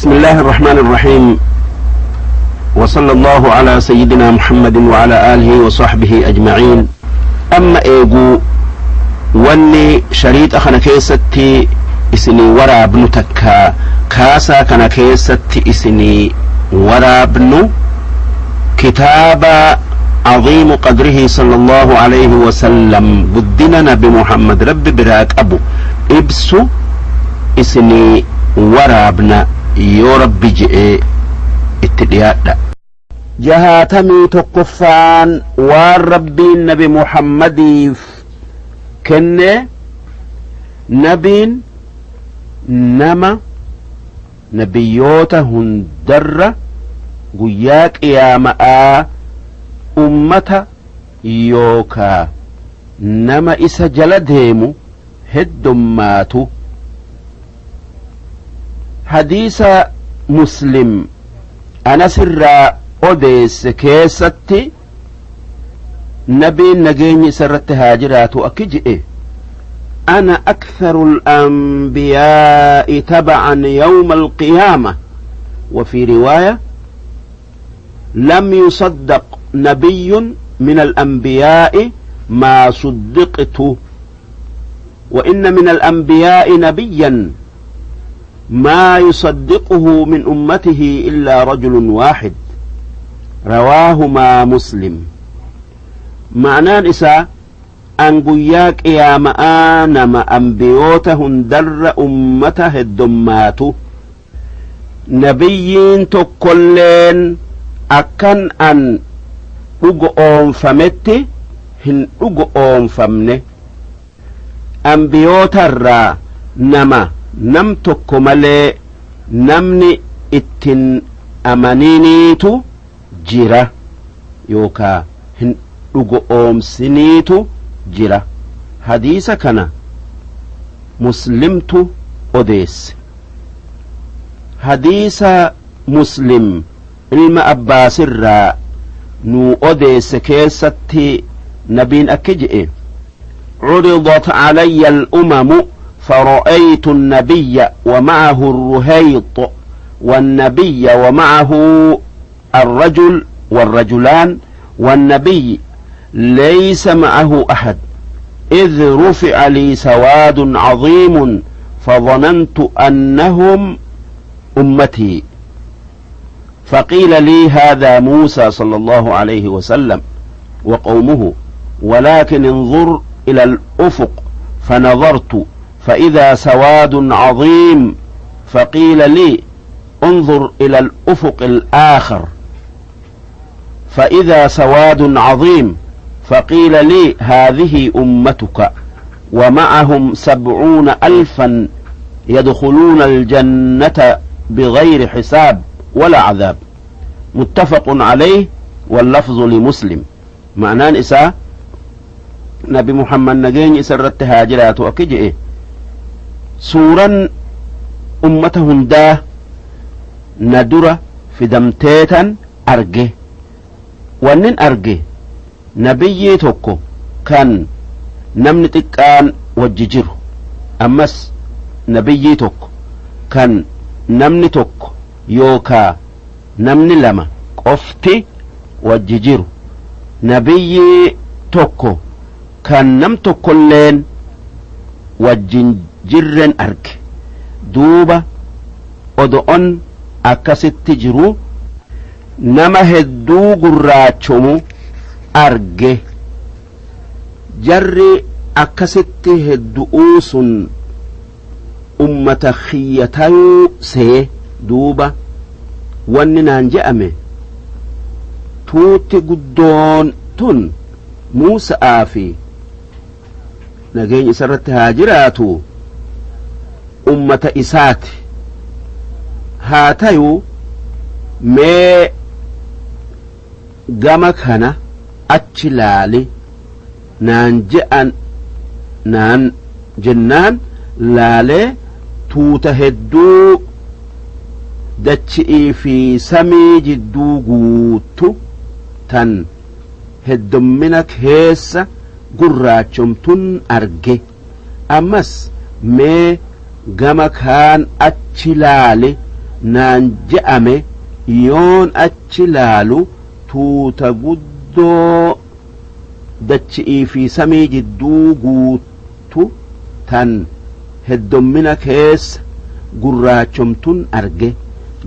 بسم الله الرحمن الرحيم، وصلى الله على سيدنا محمد وعلى آله وصحبه أجمعين. Amma eeguu wanni shariixa kana keessatti isinii waraabnu, takka kaasaa kana keessatti isinii waraabnu, kitaaba عظيم قدره صلى الله عليه وسلم, guddina Nabi Muhammad Rabbi biraa qabu ibsu isinii waraabna yoo Rabbi je'ee. Itti dhiyaadha. 61ffaan waan Rabbiin Nabi Muhammadiif kenne, nabiin nama nabiyyoota hundarra guyyaa qiyaama'aa ummata yookaa nama isa jala deemu heddummaatu. Hadiisa Muslim Anasirraa odeesse keessatti nabiin nageenyi isa irratti haa jiraatu akki je'e: أنا أكثر الأنبياء تبعا يوم القيامة. وفي رواية: لم يصدق نبي من الأنبياء ما صدقت، وإن من الأنبياء نبيا ما يصدقه من أمته إلا رجل واحد. رواهما مسلم. Ma'naan isaa an guyyaa qiyaama'aa nama ambiyoota hundarra ummata heddummaatu. Nabiyyiin tokkolleen akkan an dhugo oonfametti hin dhugo oonfamne. Ambiyootarraa nama nam tokko malee namni ittin amaniniitu jira yookaa hin dhugo oomsiniitu jira. Hadiisa kana Muslimtu odeesse. Hadiisa Muslim ilma Abbaasirraa nuu odeesse keessatti nabiin akki je'e: عرضت علي الأمم فرأيت النبي ومعه الرهيط، والنبي ومعه الرجل والرجلان، والنبي ليس معه أحد، إذ رفع لي سواد عظيم فظننت أنهم أمتي، فقيل لي: هذا موسى صلى الله عليه وسلم وقومه، ولكن انظر إلى الأفق. فنظرت فإذا سواد عظيم، فقيل لي: انظر إلى الأفق الآخر، فإذا سواد عظيم، فقيل لي: هذه أمتك ومعهم 70,000 يدخلون الجنة بغير حساب ولا عذاب. متفق عليه واللفظ لمسلم. Ma'naan isaa Nabi Muhammad nageenyi isa irratti haa jiraatu akki je'e: suuran ummata hundaa na dura fidamteetan arge. Wannin arge nabiyyii tokko kan namni xiqqaan wajji jiru, ammas nabiyyii tokko kan namni tokko yookaa namni lama qofti wajji jiru, nabiyyii tokko kan nam tokkolleen wajjin jirren arge. Duuba odo'on akkasitti jiru nama hedduu gurraachomu arge. Jarri akkasitti heddu'uu sun ummata kiyya tayuu see. Duuba wanni naan je'ame: tuutti guddoon tun Muusa'aa fi nageenya isa irratti haa jiraatu ummata isaati. Haa tayuu mee gama kana achi laali naan je'an. Naan jennaan laalee tuuta hedduu dachi'ii fi samii jidduu guuttu tan heddummina keessa gurraachomtun arge. Ammas mee gama kaan achi laali Naan je'ame yoon achi laalu tuuta guddoo dachi'ii fi samii jidduu guuttu tan heddommina keessa gurraachomtun arge.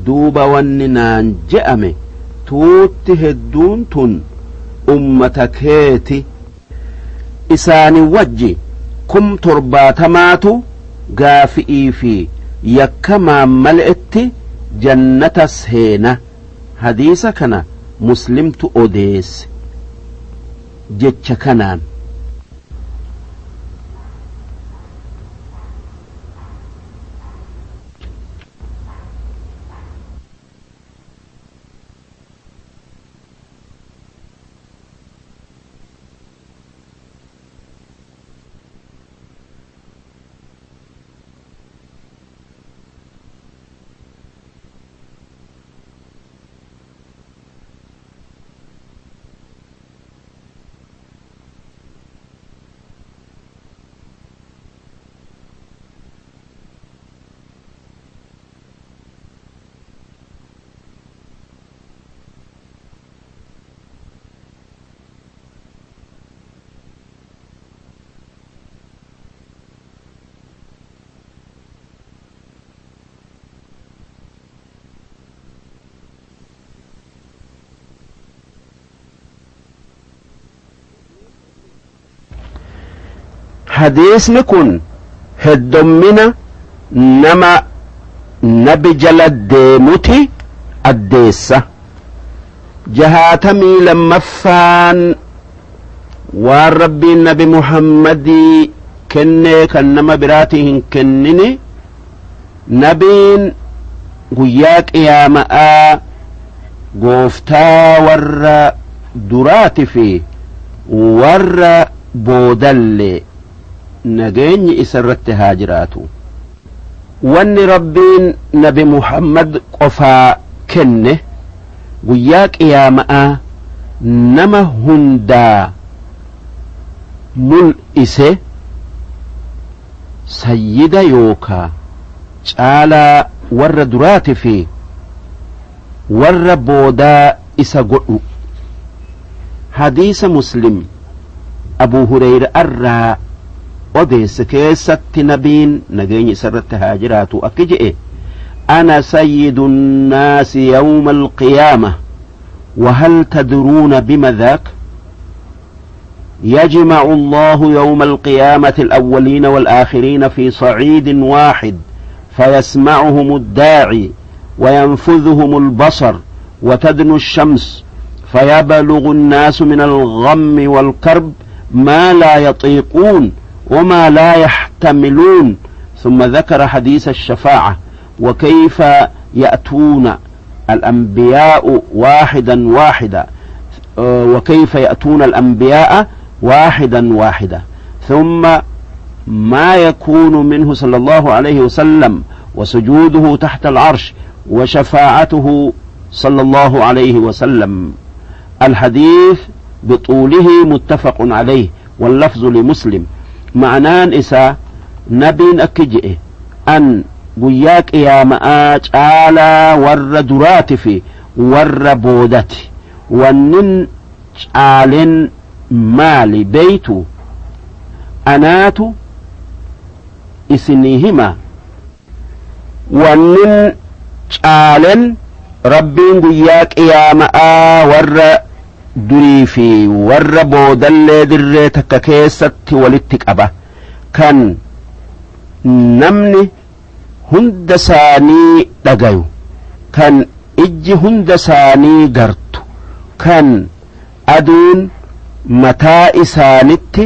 Duuba wanni naan je'ame tuutti hedduun tun ummata keeti, isaani wajji 70,000tu gaafi'ii fi yakkamaan male'etti jannata seena. Hadiisa kana Muslimtu odeesse jecha kanaan. Hadiisni kun heddommina nama nabi jala deemuti addeessa. 62ffaan waan Rabbiin Nabi Muhammadii kennee kan nama biraatii hin kennini, nabiin guyyaa qiyaama'aa gooftaa warra duraati fi warra boodallee nageenyi isa irratti haa jiraatu. Wanni Rabbiin Nabi Muhammad qofaa kenne guyyaa qiyaama'aa nama hundaa mul'ise sayyida yookaa caalaa warra duraati fi warra boodaa isa godhu. Hadiisa Muslim Abu Hureyra irraa odeesse keessatti nabiin nageenyi isa irratti haa jiraatu akki je'e: أنا سيد الناس يوم القيامة، وهل تدرون بما ذاك؟ يجمع الله يوم القيامة الأولين والآخرين في صعيد واحد، فيسمعهم الداعي وينفذهم البصر وتدنو الشمس، فيبلغ الناس من الغم والكرب ما لا يطيقون وما لا يحتملون. ثم ذكر حديث الشفاعة وكيف يأتون الأنبياء واحدا واحدا، وكيف يأتون الأنبياء واحدا واحدا، ثم ما يكون منه صلى الله عليه وسلم وسجوده تحت العرش وشفاعته صلى الله عليه وسلم. الحديث بطوله متفق عليه واللفظ لمسلم. معنان إسا نبين أكجئ أن guyyaa qiyaama'aa caalaa warra duraati fi warra boodati. Wannin caaleen maali beeytu? Anaatu isinii hima. Wannin caaleen Rabbiin guyyaa qiyaama'aa warra durii fi warra boodallee dirree takka keessatti walitti qaba, kan namni hunda isaanii dhagayu, kan ijji hunda isaanii gartu, kan aduun mataa isaanitti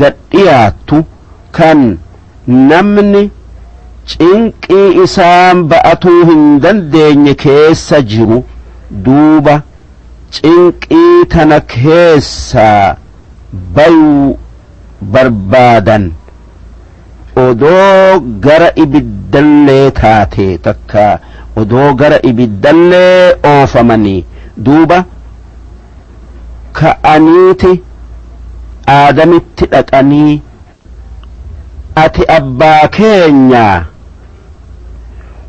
gad dhiyaattu, kan namni cinqii isaan ba'atuu hin dandeenye keessa jiru. Duuba cinqii tana keessaa bayuu barbaadan odoo gara ibiddallee taate takka odoo gara ibiddallee oofamanii. Duuba ka'aniiti Aadamitti dhaqanii, ati abbaa keenya,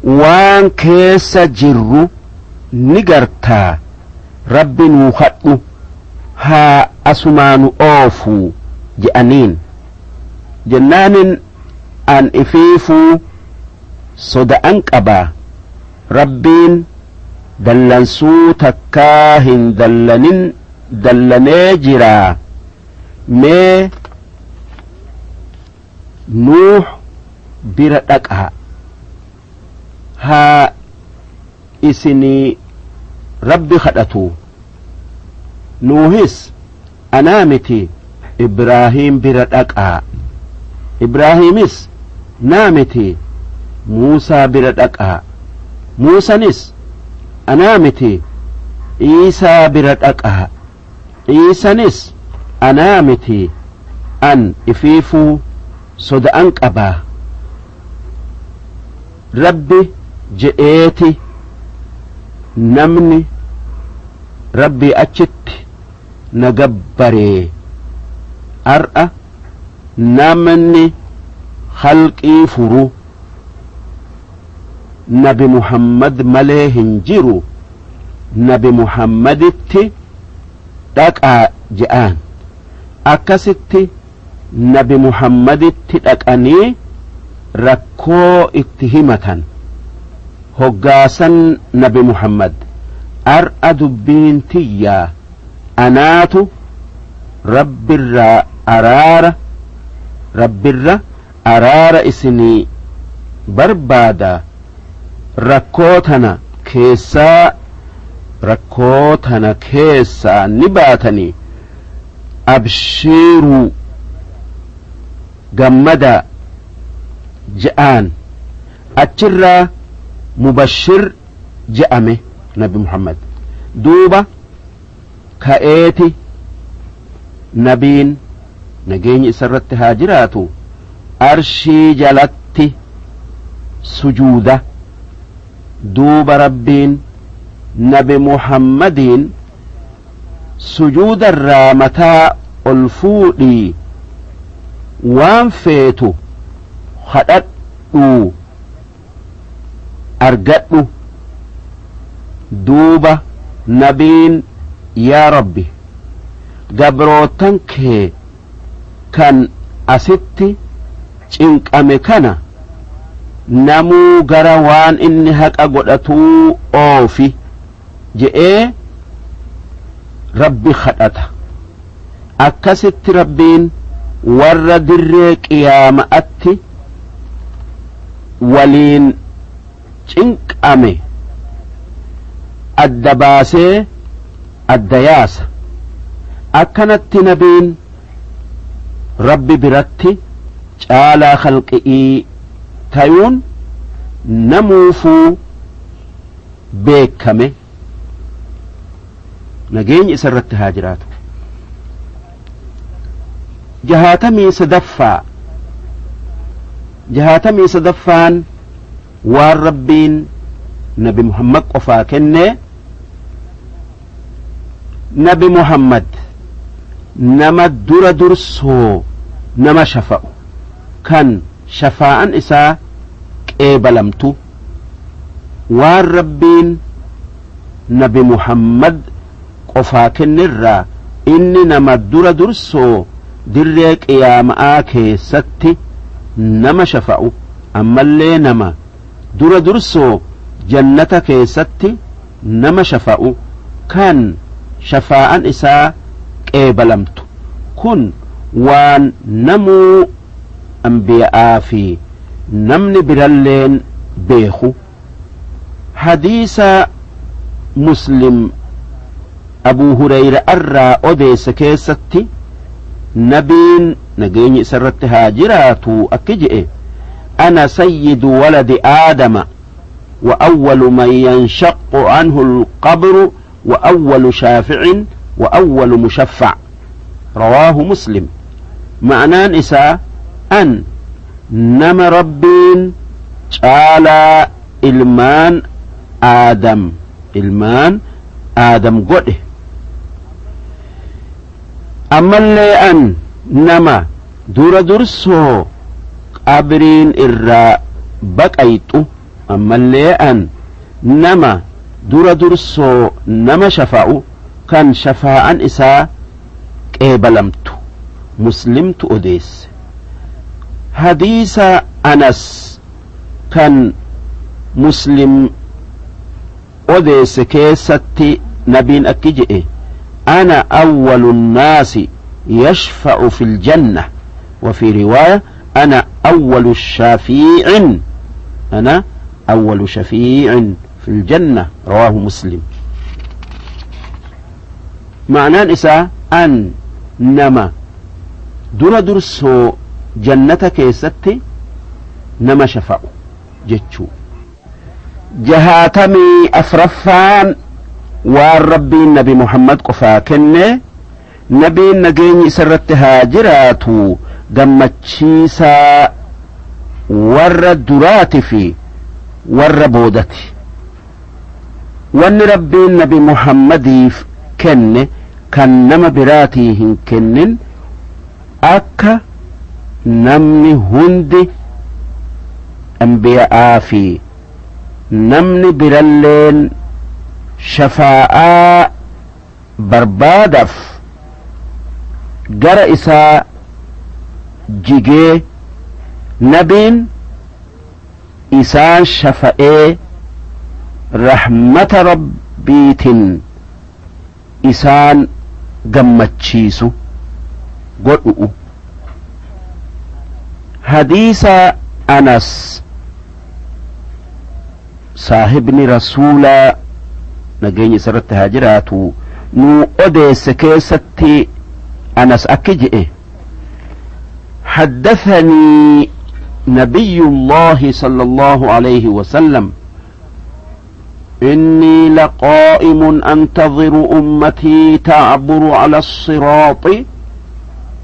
Waan keessa jirru ni gartaa, Rabbi nuu kadhu, haa asumaa nu oofuu je'aniin. Jennaanin an ifiifuu soda'an qabaa, Rabbiin dallansuu takkaa hin dallanin dallanee jiraa, mee Nuuh bira dhaqaa, haa isinii Rabbi kadhatuu. Nuuhis anaa miti Ibraahiim bira dhaqaa. Ibraahiimis naa miti Muusaa bira dhaqaa. Muusanis anaa miti Iisaa bira dhaqaa. Iisanis anaa miti an ifiifuu soda'an qabaa. Rabbi je'eeti namni Rabbii achitti na gabbaree ar'a namni khalqii furu nabi Muhammad malee hin jiru, nabi Muhammaditti dhaqaa je'aan. Akkasitti nabi Muhammaditti dhaqanii rakkoo itti himatan. Hoggaasan nabi Muhammad, ar'a dubbiin tiyyaa anaatu Rabbirraa araara Rabbirra araara isinii barbaada, rakkoo tana keessaa rakkoo tana keessaa ni baatanii, abshiiruu, gammadaa je'aan. Achirraa mubashshir je'ame nabi Muhammad. Duuba ka'eeti nabiin nageenyi isarratti haa jiraatu arshii jalatti sujuuda. Duuba Rabbiin nabi Muhammadiin sujuudarraa mataa ol fuudhii waan feetu kadhadhuu argadhu. Duuba nabiin yaa Rabbi, gabroottan kee kan asitti cinqame kana namuu gara waan inni haqa godhatuu oofi je'ee Rabbi kadhata. Akkasitti Rabbiin warra dirree qiyaama'atti waliin cinqame adda baasee adda yaasa. Akkanatti nabiin Rabbi biratti caalaa khalqi'ii tayuun namuufuu beekkame. Nageenyi isa irratti haa jiraatu. 63ffaa. 63ffaan waan Rabbiin nabi Muhammad qofaa kenne. Nabi Muhammad nama dura dursoo nama shafa'u, kan shafaa'an isaa qeebalamtu. Waan Rabbiin nabi Muhammad qofaa kennerraa inni nama dura dursoo dirree qiyaama'aa keessatti nama shafa'u, ammallee nama dura dursoo jannata keessatti nama shafa'u, kan shafaa'an isaa qeebalamtu. Kun waan namuu anbiya'aa fi namni biralleen beeku. Hadiisa Muslim Abuu Hureyra'arraa odeesse keessatti nabiin nageenyi isarratti haa jiraatu akki je'e: ana sayyidu waladi aadama wa awwalu man yanshaqqu anhu alqabru wa awwalu shaafi'in wa awwalu mushaffa'. Rawaahu Muslim. Ma'naan isaa an nama Rabbiin caalaa ilmaan Aadam godhe, ammallee an nama dura dursoo qabriin irraa baqayxu. Ammallee an nama dura dursoo nama shafa'u kan shafaa'an isaa qeebalamtu. Muslimtu odeesse. Hadiisa Anas kan Muslim odeesse keessatti nabiin akki je'e: أنا أول الناس يشفع في الجنة، وفي رواية: أنا أول شفيع، أنا أول شفيع في الجنة. رواه مسلم. Ma'anaan isaa an nama dura dursoo jannata keessatti nama shafa'u jechuu. 64ffaan waan Rabbiin Nabi Muhammad qofaa kenne: nabiin nageenyi isarratti haa jiraatu gammachiisaa warra duraati fi warra boodati. Wanni Rabbiin Nabi Muhammadiif kenne kan nama biraatii hin kennin, akka namni hundi, anbiya'aa fi namni biralleen, shafaa'aa barbaadaaf gara isaa jigee nabiin isaan shafa'ee rahmata Rabbiitin isaan gammachiisu godhu'u. Hadiisa Anas, saahibni Rasuulaa nageenyi isarratti haa jiraatu, nu odeesse keessatti Anas akki je'e: حدثني نبي الله صلى الله عليه وسلم: إني لقائم أنتظر أمتي تعبر على الصراط،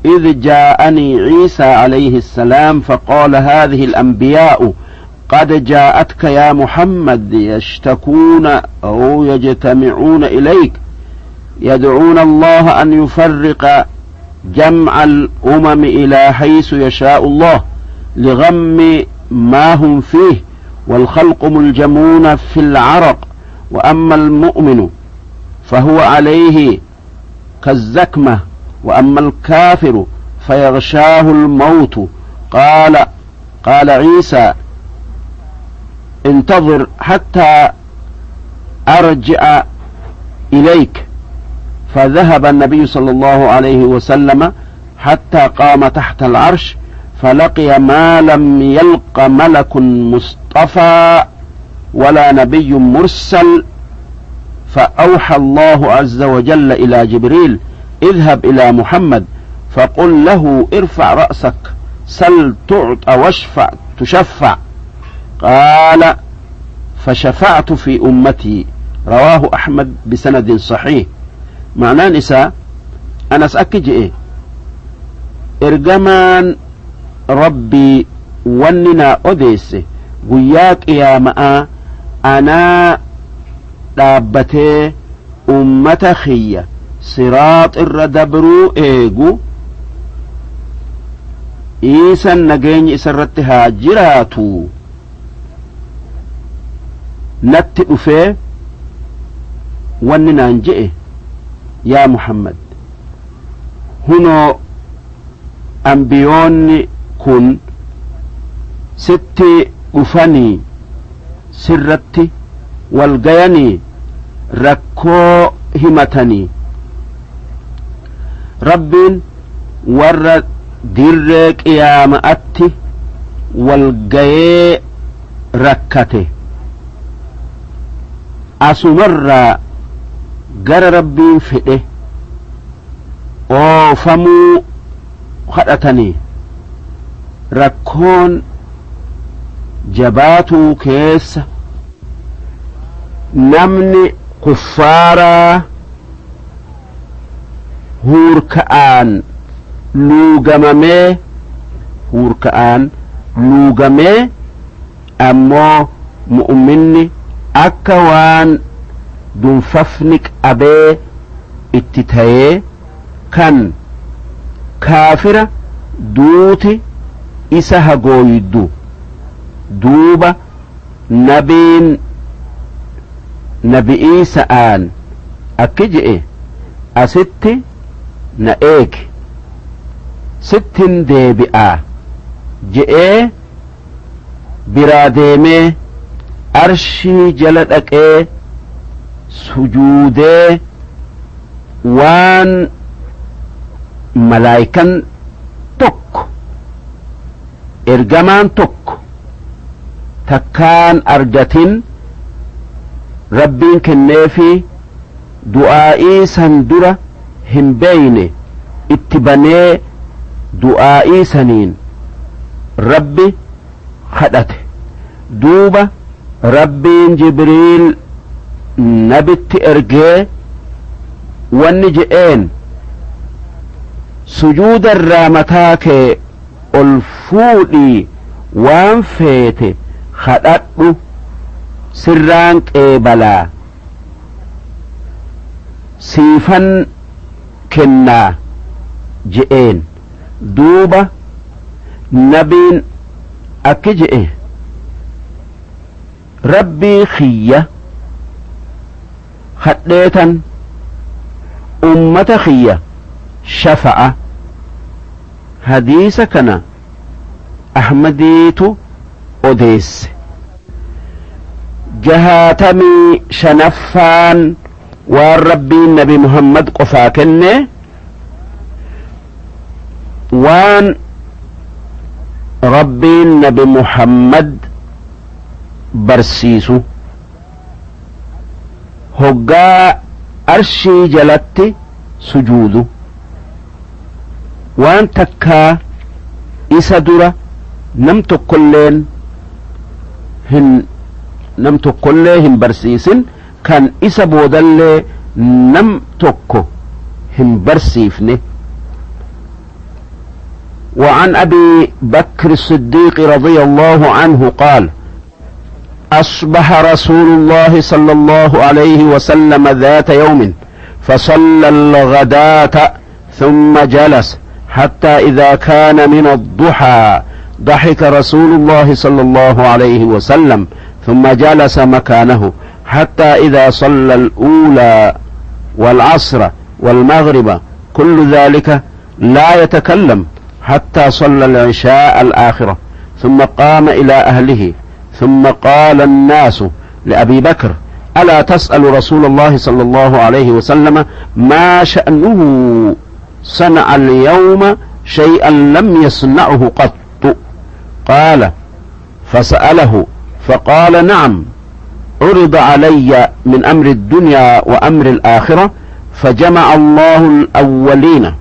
إذ جاءني عيسى عليه السلام فقال: هذه الأنبياء قد جاءتك يا محمد، يشتكون أو يجتمعون إليك، يدعون الله أن يفرق جمع الأمم إلى حيث يشاء الله لغم ما هم فيه، والخلق ملجمون في العرق، وأما المؤمن فهو عليه كالزكمة، وأما الكافر فيغشاه الموت. قال عيسى: انتظر حتى أرجع إليك. فذهب النبي صلى الله عليه وسلم حتى قام تحت العرش، فلقي ما لم يلق ملك مصطفى ولا نبي مرسل، فأوحى الله عز وجل إلى جبريل: اذهب إلى محمد فقل له: ارفع رأسك، سل تعط، واشفع تشفع. قال: فشفعت في أمتي. رواه أحمد بسند صحيح. Ma'anaan isaa Anas akki je'e: ergamaan Rabbii wanni naa odeesse, guyyaa qiyaama'aa anaa dhaabbatee ummata kiyya siraax irra dabruu eegu, Iisan nageenyi isarratti haa jiraatu natti dhufee wanni naan je'e: yaa Muhammad, hunoo ambiyoonni kun sitti dhufanii sirratti walgayanii rakkoo himatanii, Rabbiin warra dirree qiyaama'atti walgayee rakkate asumarraa gara Rabbiin fedhe oofamuu kadhatanii, rakkoon jabaatuu keessa namni kuffaaraa huurka'aan luugamamee, huurka'aan luugamee, ammoo mu'minni akka waan dunfafni qabee itti ta'ee, kan kaafira duuti isa hagooydu. Duuba Nabiin nabi Iisa'aan akki je'e: asitti na eegi, sittin deebi'aa je'ee biraa deemee arshii jala dhaqee sujuudee waan malaayikan tokko ergamaan tokko takkaan argatin Rabbiin kenneefi du'aa'ii san dura hin beeyne itti banee du'aa'ii saniin Rabbi kadhate. Duuba Rabbiin Jibriil nabitti ergee wanni je'een: sujuuda irraa mataa kee ol fuudhii waan feete kadhadhu, sirraan qeebalaa, siifan kennaa je'een. Duuba nabiin akki je'e: Rabbii kiyya kadheetan ummata kiyya shafa'a. Hadiisa kana Ahmadiitu odeesse. 65ffaan waan Rabbiin nabi Muhammad qofaa kenne, waan Rabbiin nabi Muhammad barsiisu hoggaa arshii jalatti sujuudu, waan takkaa isa dura nam tokkolleen hin nam tokkollee hin barsiisin, kan isa boodallee nam tokko hin barsiifne. وعن أبي بكر الصديق رضي الله عنه قال: أصبح رسول الله صلى الله عليه وسلم ذات يوم فصلى الغداة ثم جلس حتى إذا كان من الضحى ضحك رسول الله صلى الله عليه وسلم، ثم جلس مكانه حتى إذا صلى الأولى والعصر والمغرب كل ذلك لا يتكلم حتى صلى العشاء الآخرة، ثم قام إلى أهله. ثم قال الناس لأبي بكر: ألا تسأل رسول الله صلى الله عليه وسلم ما شأنه صنع اليوم شيئا لم يصنعه قط؟ قال: فسأله فقال: نعم، عرض علي من أمر الدنيا وأمر الآخرة، فجمع الله الأولين،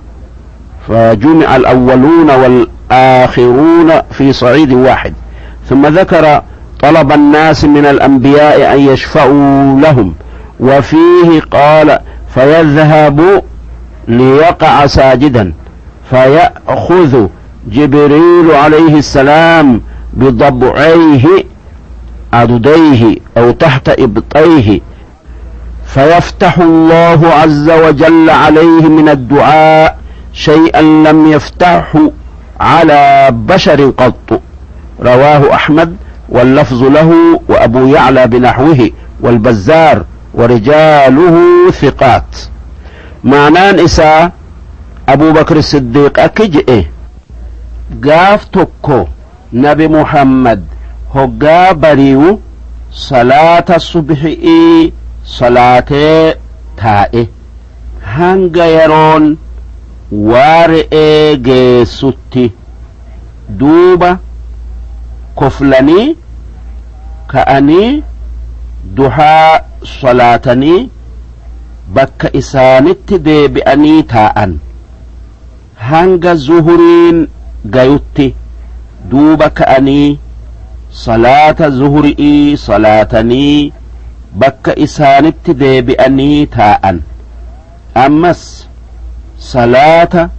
فجمع الأولون والآخرون في صعيد واحد. ثم ذكر طلب الناس من الأنبياء أن يشفعوا لهم، وفيه قال: فيذهب ليقع ساجدا فيأخذ جبريل عليه السلام بضبعيه عضديه أو تحت إبطيه، فيفتح الله عز وجل عليه من الدعاء شيئا لم يفتحه على بشر قط. رواه أحمد، واللفظ له وأبو يعلى بنحوه والبزار ورجاله ثقات. معنaan isaa Abu Bakr Siddiiq akki je'e: gaaf tokko nabi Muhammad hoggaa bari'u salaata subhi'ii salaatee taa'e hanga yeroon waare'ee geessutti. Duuba koflanii ka'anii duhaa salaatanii bakka isaanitti deebi'anii taa'an hanga zuhuriin gayutti. Duuba ka'anii salaata zuhuri'ii salaatanii bakka isaanitti deebi'anii taa'an. Ammas salaata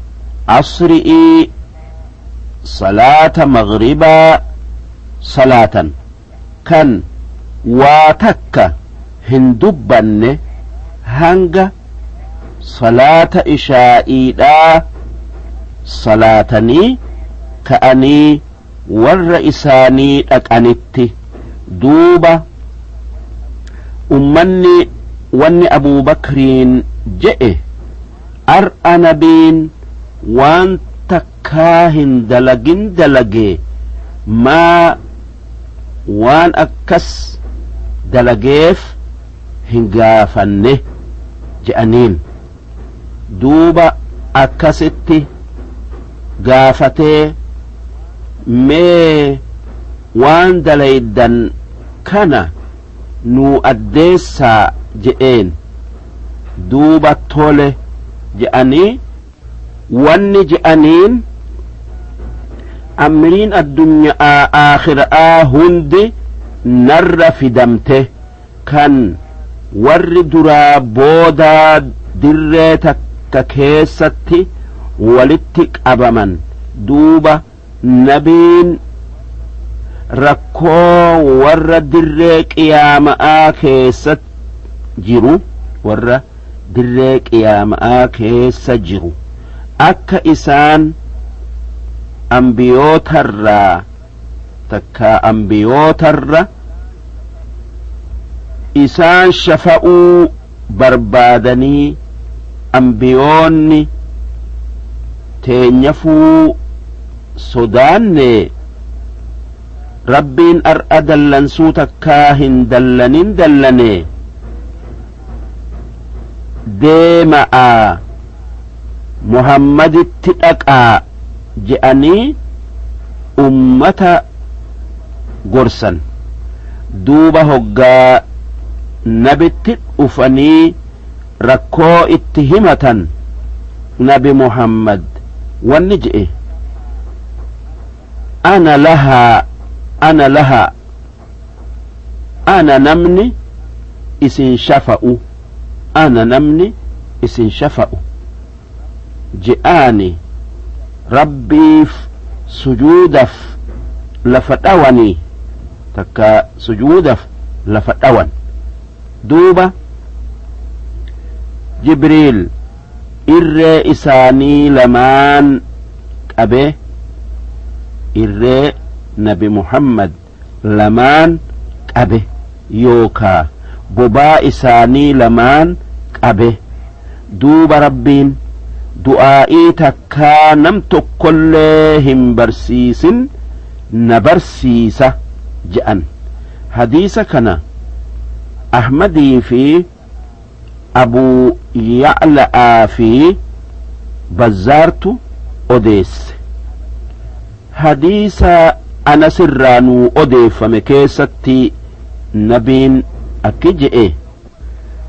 asri'ii, salaata maghribaa salaatan, kan waa takka hin dubbanne hanga salaata ishaa'iidhaa salaatanii ka'anii warra isaanii dhaqanitti. Duuba ummanni wanni Abuu Bakriin je'e, ar'a nabiin waan takkaa hin dalagin dalage, maa waan akkas dalageef hin gaafanne je'aniin. Duuba akkasitti gaafatee, mee waan dalaydan kana nuu addeessaa je'een. Duuba tole je'anii wanni je'aniin, amriin addunya'aa aakhira'aa hundi narra fidamte, kan warri duraa boodaa dirree takka keessatti walitti qabaman. Duuba nabiin rakkoo warra dirree qiyaama'aa keessa jiru, warra dirree qiyaama'aa keessa jiru, akka isaan ambiyootarraa takkaa ambiyootarra isaan shafa'uu barbaadanii, ambiyoonni teenyafuu sodaanne, Rabbiin ar'a dallansuu takkaa hin dallanin dallane, deema'aa Muhammaditti dhaqaa je'anii ummata gorsan. Duuba hoggaa nabitti dhufanii rakkoo itti himatan, nabi Muhammad wanni je'e, ana lahaa, ana lahaa, ana namni isin shafa'u, ana namni isin shafa'u je'aani. Rabbiif sujuudaf lafa dhawanii, takka sujuudaf lafa dhawan. Duuba Jibriil irree isaanii lamaan qabe, irree nabi Muhammad lamaan qabe, yookaa bobaa isaanii lamaan qabe. Duuba Rabbiin du'aa'ii takkaa nam tokkollee hin barsiisin na barsiisa je'an. Hadiisa kana Ahmadii fi Abuu Ya'la'aa fi Bazzaartu odeesse. Hadiisa Anasirraa nuu odeeffame keessatti nabiin akki je'e: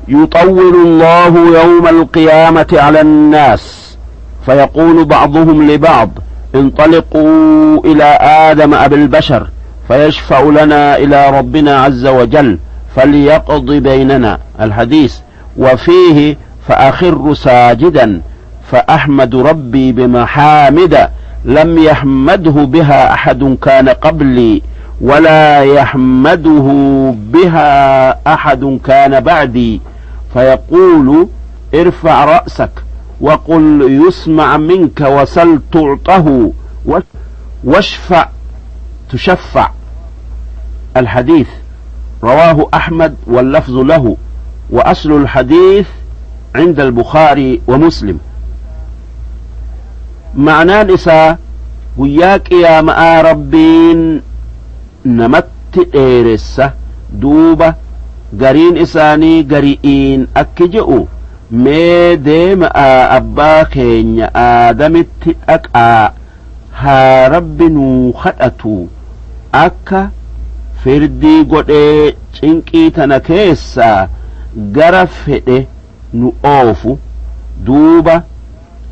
يطول الله يوم القيامة على الناس، فيقول بعضهم لبعض: انطلقوا إلى آدم أبي البشر فيشفع لنا إلى ربنا عز وجل فليقض بيننا. الحديث. وفيه: فأخر ساجدا فأحمد ربي بمحامد لم يحمده بها أحد كان قبلي ولا يحمده بها أحد كان بعدي، فيقول: ارفع رأسك وقل يسمع منك، وسل تعطه، واشفع تشفع. الحديث. رواه أحمد واللفظ له، وأصل الحديث عند البخاري ومسلم. Ma'anaan isaa, guyyaa qiyaama'aa Rabbiin namatti dheeressa. Duuba gariin isaanii gari'iin akki je'u: mee deema'aa abbaa keenya Aadamitti dhaqaa, haa Rabbi nuu kadhatu akka firdii godhee cinqii tana keessaa gara fedhe nu oofu. Duuba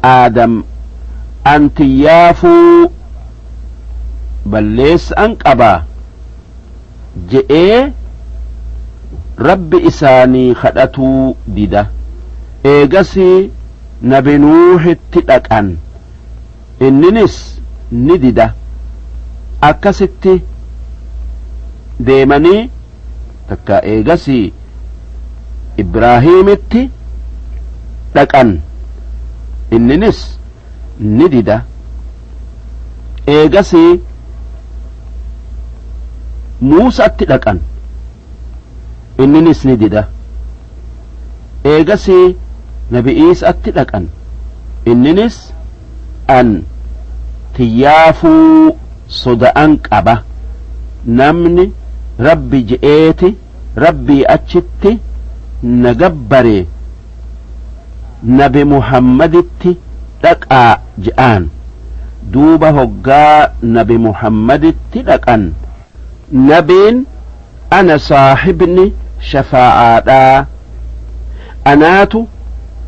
Aadam antiyyaafuu balleessa'an qabaa je'ee Rabbi isaanii kadhatuu dida. Eegasii nabi Nuuhitti dhaqan, inninis ni dida. Akkasitti deemanii takka eegasii Ibraahiimitti dhaqan, inninis ni dida. Eegasii Muusatti dhaqan, inninis ni dida. Eegasii Nabi Iisatti dhaqan, inninis an tiyyaafuu soda'an qaba, namni Rabbi je'eeti Rabbii achitti na gabbare Nabi Muhammaditti dhaqaa je'aan. Duuba hoggaa Nabi Muhammaditti dhaqan, Nabiin ana saahibni shafaa'aadhaa, anaatu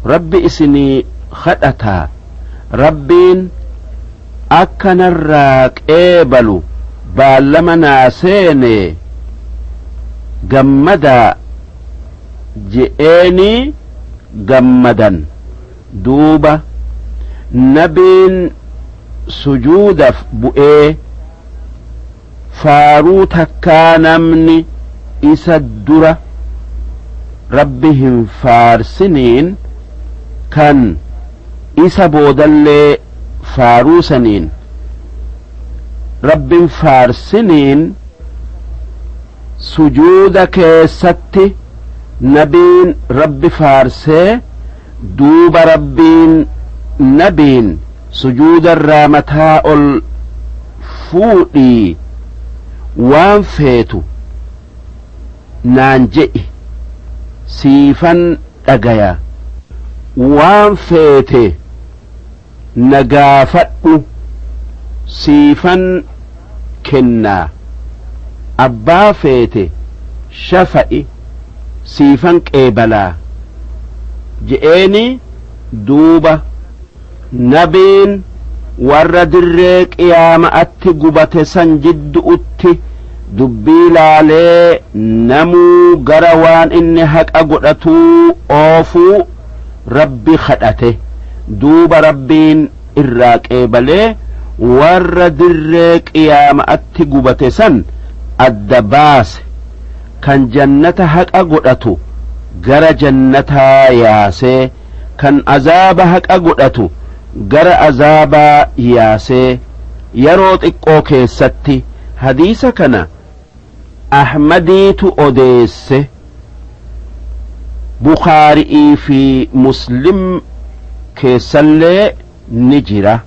Rabbi isinii khadhataa, Rabbiin akka narraa qeebalu baallama naa seene, gammadaa je'eenii gammadan. Duuba Nabiin sujuudaf bu'ee faaruu takkaa namni isa dura Rabbi hin faarsiniin kan isa boodallee faaruu saniin Rabbin faarsiniin sujuuda keessatti Nabiin Rabbi faarsee, duuba Rabbiin Nabiin sujuudarraa mataa ol fuudhii waan feetu naan je'i siifan dhagaya, waan feete na gaafadhu siifan kennaa, abbaa feete shafa'i siifan qeebalaa je'eeni. Duuba Nabiin warra dirree qiyaama'atti gubate san jiddu'utti dubbii laalee namuu gara waan inni haqa godhatuu oofuu Rabbi khadhate. Duuba Rabbiin irraa qeebalee warra dirree qiyaama'atti gubate san adda baase, kan jannata haqa godhatu gara jannataa yaasee, kan azaaba haqa godhatu gara azaabaa yaasee yaroo xiqqoo keessatti. Hadiisa kana Ahmadiitu odeesse, Bukhaari'ii fi Muslim keessallee ni jira.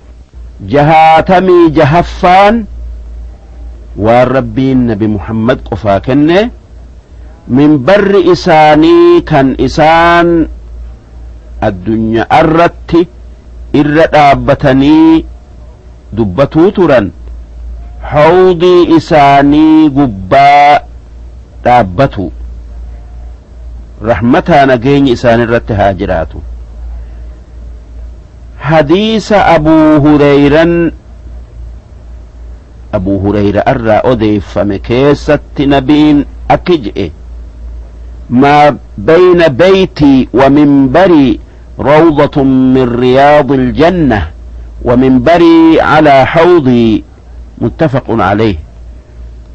66ffaan waan Rabbiin Nabi Muhammad qofaa kenne, minbarri isaanii kan isaan addunya'arratti irra dhaabbatanii dubbatuu turan hawdii isaanii gubbaa dhaabbatu, rahmataa nageenyi isaanirratti haa jiraatu. Hadiisa Abuu Hureyran Abuu Hureyra'arraa odeeffame keessatti Nabiin akki je'e: maa bayna beytii wa minbarii rawdatun min riyaadil jannah wa minbarii calaa hawdii, muttafaqun calayh.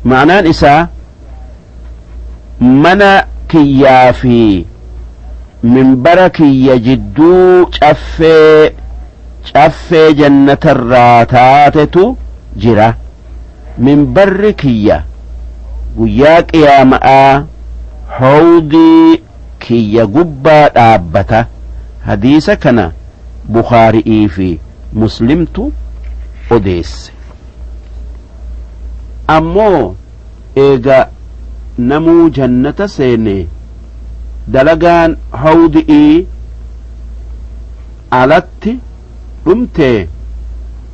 Ma'naan isaa mana kiyyaa fi minbara kiyya jidduu caffee caffee jannatarraa taatetu jira, minbarri kiyya guyyaa qiyaama'aa hawdii kiyya gubbaa dhaabbata. Hadiisa kana Bukhaari'ii fi Muslimtu odeesse. Ammoo eega namuu jannata seene dalagaan hawdi'ii alatti dhumtee,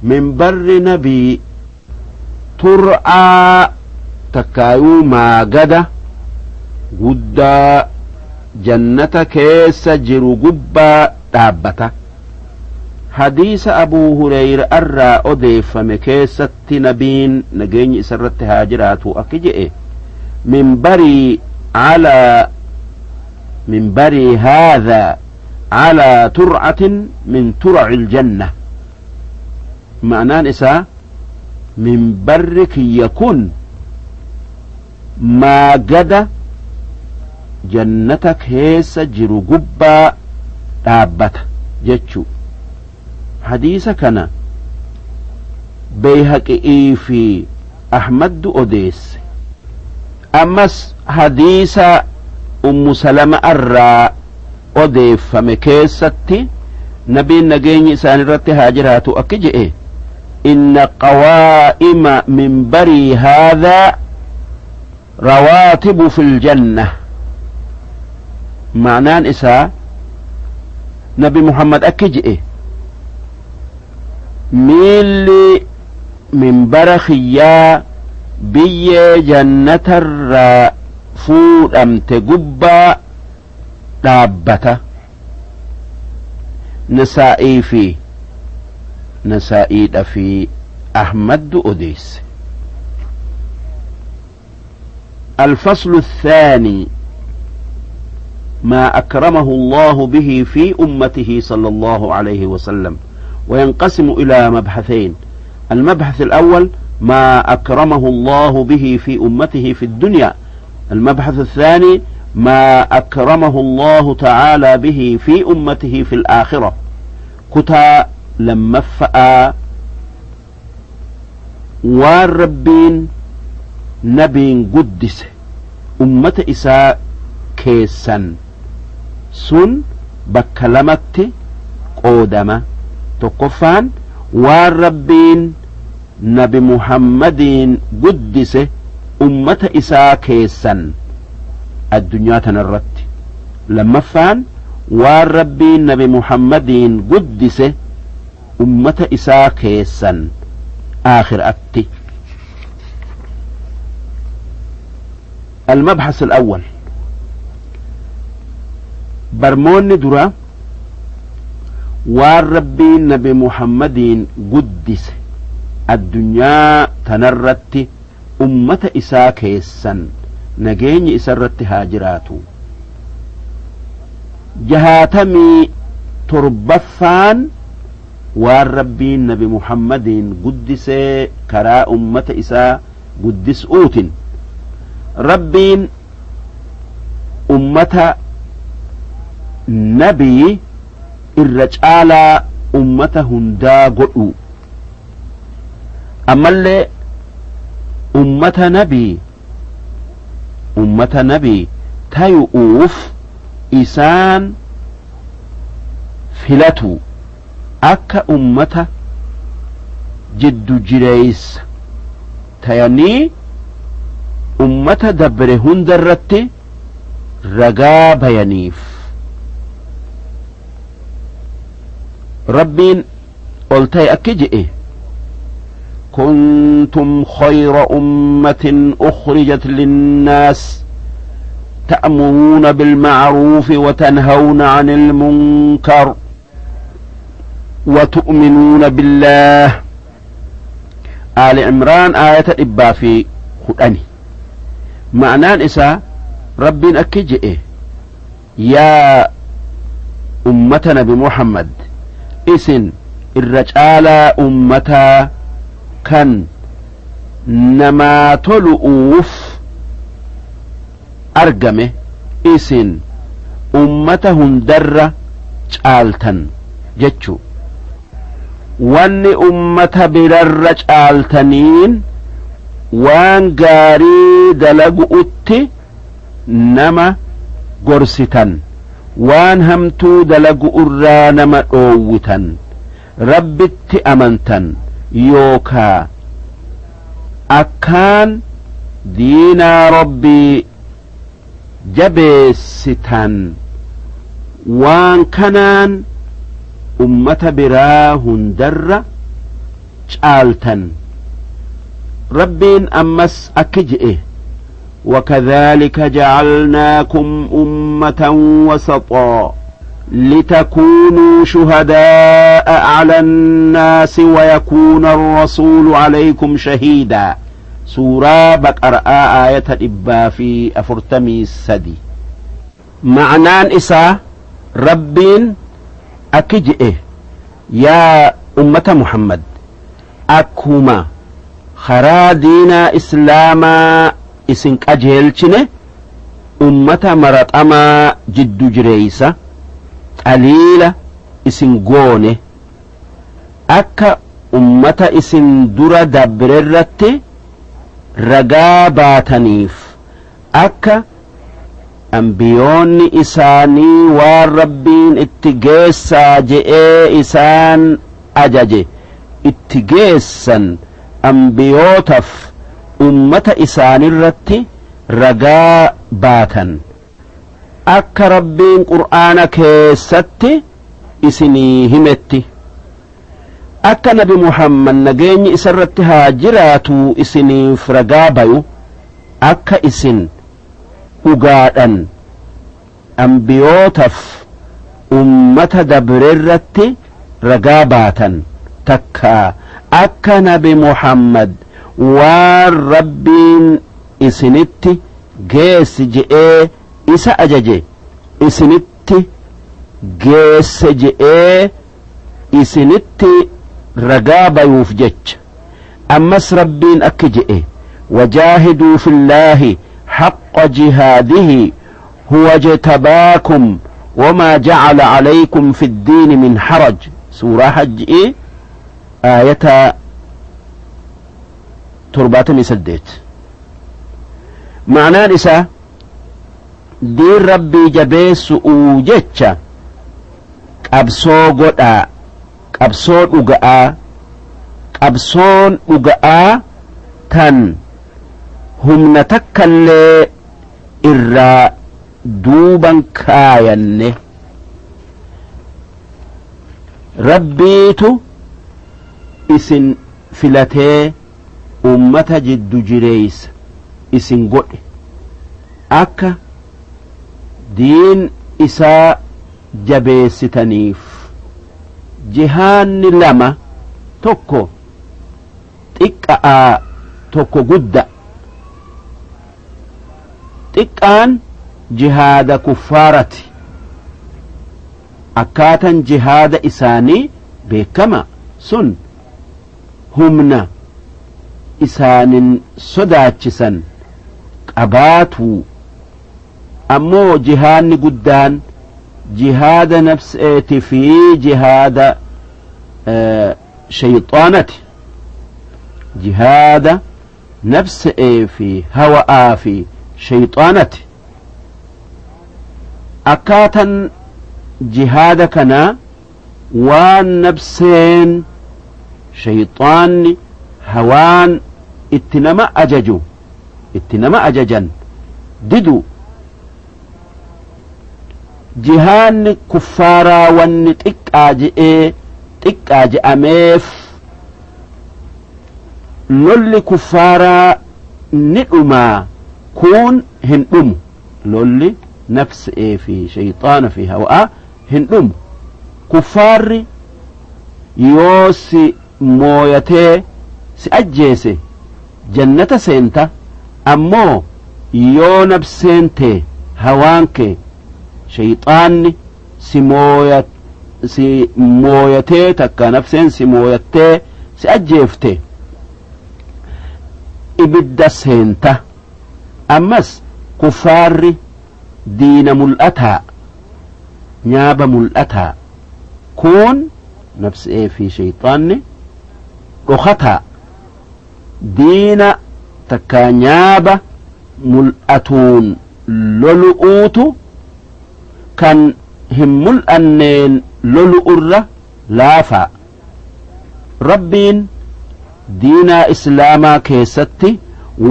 minbarri Nabii tur'aa takkaayuu maagada guddaa jannata keessa jiru gubbaa dhaabbata. Hadiisa Abuu Hureyra'arraa odeeffame keessatti Nabiin nageenyi isarratti haa jiraatu akki je'e: minbarii calaa minbarii haadhaa calaa tur'atin min tura'il janna. Ma'naan isaa minbarri kiyya kun maagada jannata keessa jiru gubbaa dhaabbata jechu. Hadiisa kana Beyhaqi'ii fi Ahmaddu odeesse. Ammas hadiisa Ummu Salama irraa odeeffame keessatti nabiin nageenyi isaanirratti haa jiraatu akki je'e: inna qawaa'ima minbarii haadhaa rawaatibu fil janna. Ma'naan isaa Nabi Muhammad akki je'e: miilli minbara kiyyaa biyyee jannatarraa fuudhamte gubbaa dhaabbata. Nasaa'ii fi Nasaa'iidha fi Ahmaddu odeesse. الفصل الثاني: ما أكرمه الله به في أمته صلى الله عليه وسلم، وينقسم إلى مبحثين: المبحث الأول ما أكرمه الله به في أمته في الدنيا، المبحث الثاني ما أكرمه الله تعالى به في أمته في الآخرة. كتا لمفأ والربين نبين قدس أمة إساء كيسا سن بكلمت قودما تقفان والربين نبي محمد قدس أمة إساء كيسا الدنيا تنرت. لما فان والربين نبي محمد قدس أمة إساء كيسا آخر أتي. المبحث الأول: برمون درا والربين نبي محمد قدس الدنيا تنرت أمة إساء كيسا نجيني إسرت هاجراتو. جهاتمي تربفان والربين نبي محمد قدس كرا أمة إساء قدس أوت. ربين أمة نبي الرجال أمة هندا قلو. أما اللي أمة نبي تيؤوف إسان فلتو أكا أمة جد جريس تياني أمة دبر هندرت رقا بيانيف. ربين قلتي أكجئ: كنتم خير أمة أخرجت للناس تأمرون بالمعروف وتنهون عن المنكر وتؤمنون بالله. آل عمران آية إبا في خدني. معناه إسا ربين أكجئ: يا أمتنا بمحمد إسن الرجال أمتا كان نما تلؤوف أرجمه إسن أمتهم در جالتن جتشو وان أمة برر جالتنين وان غاري دلقؤت نما قرستن وان همتو دلقؤ نما أوتن ربت أمنتن يوكا أكان دينا ربي جبستن وان كنان أمة براهن در جالتن. ربين أمس أكجئه: وكذلك جعلناكم أمة وسطا لتكونوا شهداء على الناس ويكون الرسول عليكم شهيدا. سورة بقرة آية إبا في أفرتمي السدي. معنان إسا ربين أكجئه: يا أمة محمد أكما خرا دينا إسلاما إسنك أجهلشنه أمة مرطما جد جريسة قليلة إسن قونه أكا أمة إسن درا دبررت رقاباتنيف Akka ambiyoonni isaanii waan Rabbiin itti geessaa je'ee isaan ajaje itti geessan ambiyootaf ummata isaanirratti ragaa baatan. Akka Rabbiin Qur'aana keessatti isinii himetti. Akka nabi Muhammad nageenyi isarratti haa jiraatuu isiniif ragaa bayu, akka isin dhugaadhan ambiyootaf ummata dabrerratti ragaa baatan, takkaa akka nabi Muhammad waan Rabbiin isinitti geessi je'ee isa ajaje isinitti geesse je'ee isinitti ragaa bayuuf jecha. Ammas Rabbiin akki je'e: wajaahiduu fillaahi haqqa jihaadihi huwa jtabaakum wamaa jacala calaykum fi ddiini min haraj. Suuraa Hajji'ii, aayata 78. Ma'naan isaa, diin Rabbii jabeessu'uu jecha qabsoo godhaa, qabsoo dhuga'aa, qabsoon dhuga'aa tan humna takkallee irraa duuban kaayanne. Rabbiitu isin filatee ummata jiddu jireeysa isin godhe, akka diin isaa jabeessitaniif. Jihaanni lama, tokko xiqqa'aa, tokko gudda. Xiqqaan jihaada kuffaarati, akkaatan jihaada isaanii beekama, sun humna isaanin sodaachisan qabaatuu. Ammoo jihaanni guddaan jihaada nafseeti fi jihaada shayxaanati, jihaada nafse'ee fi hawa'aa fi shayxaanati. Akkaatan jihaada kanaa waan nafseen, shayxaanni, hawaan itti nama ajaju, itti nama ajajan didu. Jihaanni kuffaaraa wanni xiqqaa je'ee xiqqaa je'ameef, lolli kuffaaraa ni dhumaa, kuun hin dhumu. Lolli nafsee fi shayxaana fi hawa'aa hin dhumu. Kuffaarri yoo si mooyatee si ajjeese jannata seenta, ammoo yoo nafseen tee, hawaan kee, shayxaanni si mooyatee, takka nafseen si mooyattee si ajjeefte, ibidda seenta. Ammas kuffaarri diina mul'ataa, nyaaba mul'ataa, kuun nafsee fi shayxaanni dhokataa. Diina takkaa nyaaba mul'atuun lolu'uutu kan hin mul'anneen lolu'urra laafaa. Rabbiin diinaa islaamaa keessatti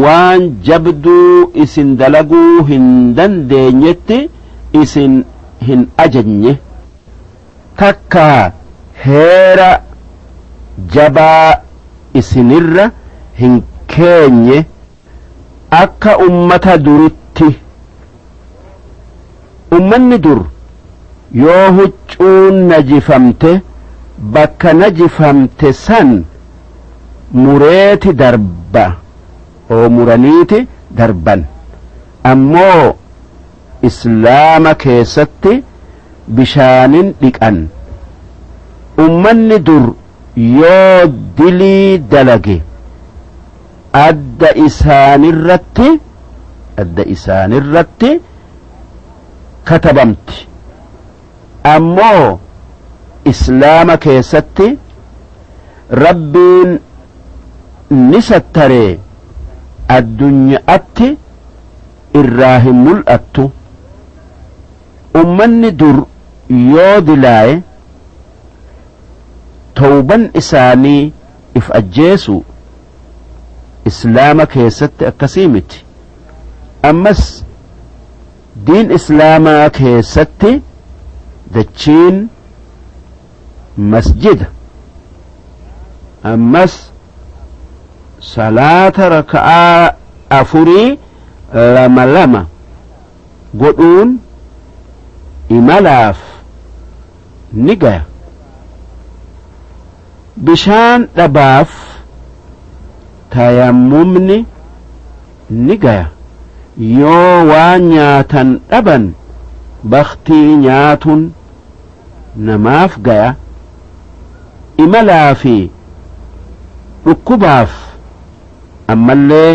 waan jabduu isin dalaguu hin dandeenyetti isin hin ajajne, takkaa heera jabaa isinirra hin keenye akka ummata duritti. Ummanni dur yoo huccuun najifamte, bakka najifamte san mureeti darba oo muraniiti darban, ammoo islaama keessatti bishaanin dhiqan. Ummanni dur yoo dilii dalage adda isaanirratti, adda isaanirratti katabamti, ammoo islaama keessatti Rabbiin ni sattaree addunyaatti irraa hin mul'attu. Ummanni dur yoo dilaaye tawban isaanii if ajjeesu. Islaama keessatti akkasii miti. Ammas diin islaamaa keessatti dachiin masjida. Ammas salaata raka'aa afurii lama lama godhuun imalaaf ni gaya. Bishaan dhabaaf tayammumni ni gaya. Yoo waan nyaatan dhaban baktii nyaatun namaaf gaya. Imalaa fi dhukkubaaf ammallee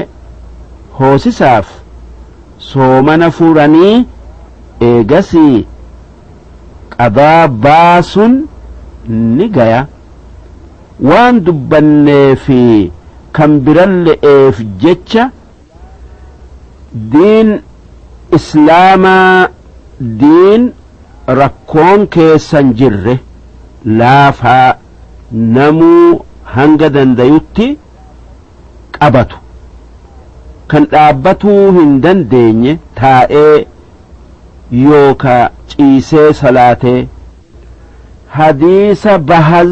hoosisaaf soomana furanii eegasii qadaa baasun ni gaya. Waan dubbannee fi kan biralle'eef jecha diin islaamaa diin rakkoon keessan jirre laafaa namuu hanga dandayutti qabatu, kan dhaabbatuu hin dandeenye taa'ee yookaa ciisee salaatee. Hadiisa Bahaz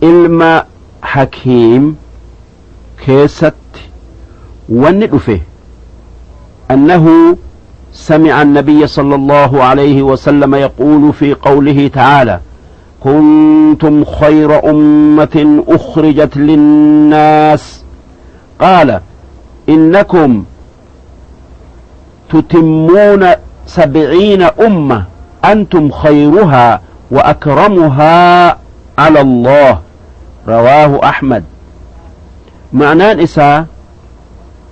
ilma Hakiim keessatti wanni dhufe أنه سمع النبي صلى الله عليه وسلم يقول في قوله تعالى: كنتم خير أمة أخرجت للناس، قال: إنكم تتمون 70 أمة أنتم خيرها وأكرمها على الله. رواه أحمد. معناه إسا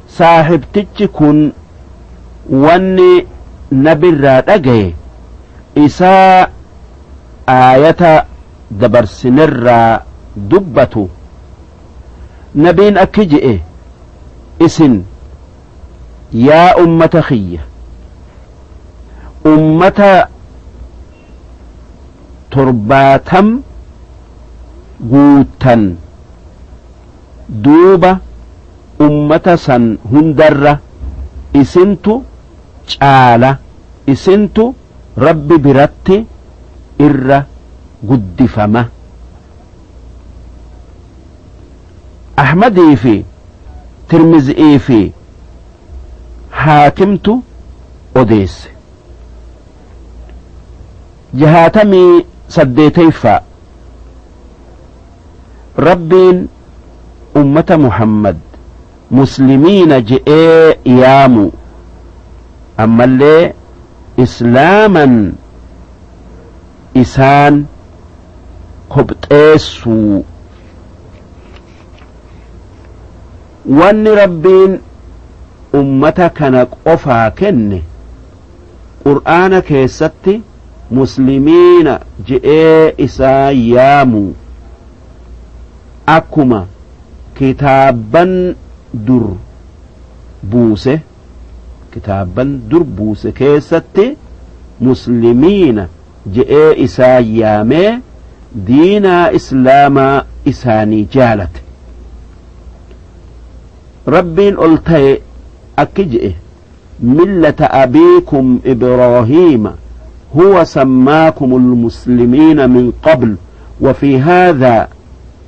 صاحب تجكن wanni nabirraa dhagaye isaa aayata dabarsinirraa dubbatu. Nabiin akki je'e: isin yaa ummata kiyya, ummata 70 guutan, duuba ummata san hundarra isintu caala, isintu rabbi biratti irra guddifama. Ahmadii fi Tirmizii fi Haakimtu odeesse. 68ffaa Rabbiin ummata Muhammad muslimiina je'ee yaamu, ammallee islaaman isaan kopxeessuu. Wanni Rabbiin ummata kana qofaa kenne Qur'aana keessatti muslimiina je'ee isaan yaamu, akkuma kitaabban dur buuse, kitaabban dur buuse keessatti muslimiina je'ee isaan yaamee diinaa islaamaa isaanii jaalate. Rabbiin ol ta'e akki je'e: millata abiikum Ibraahiima huwa sammaakum almuslimiina min qabl وفي هذا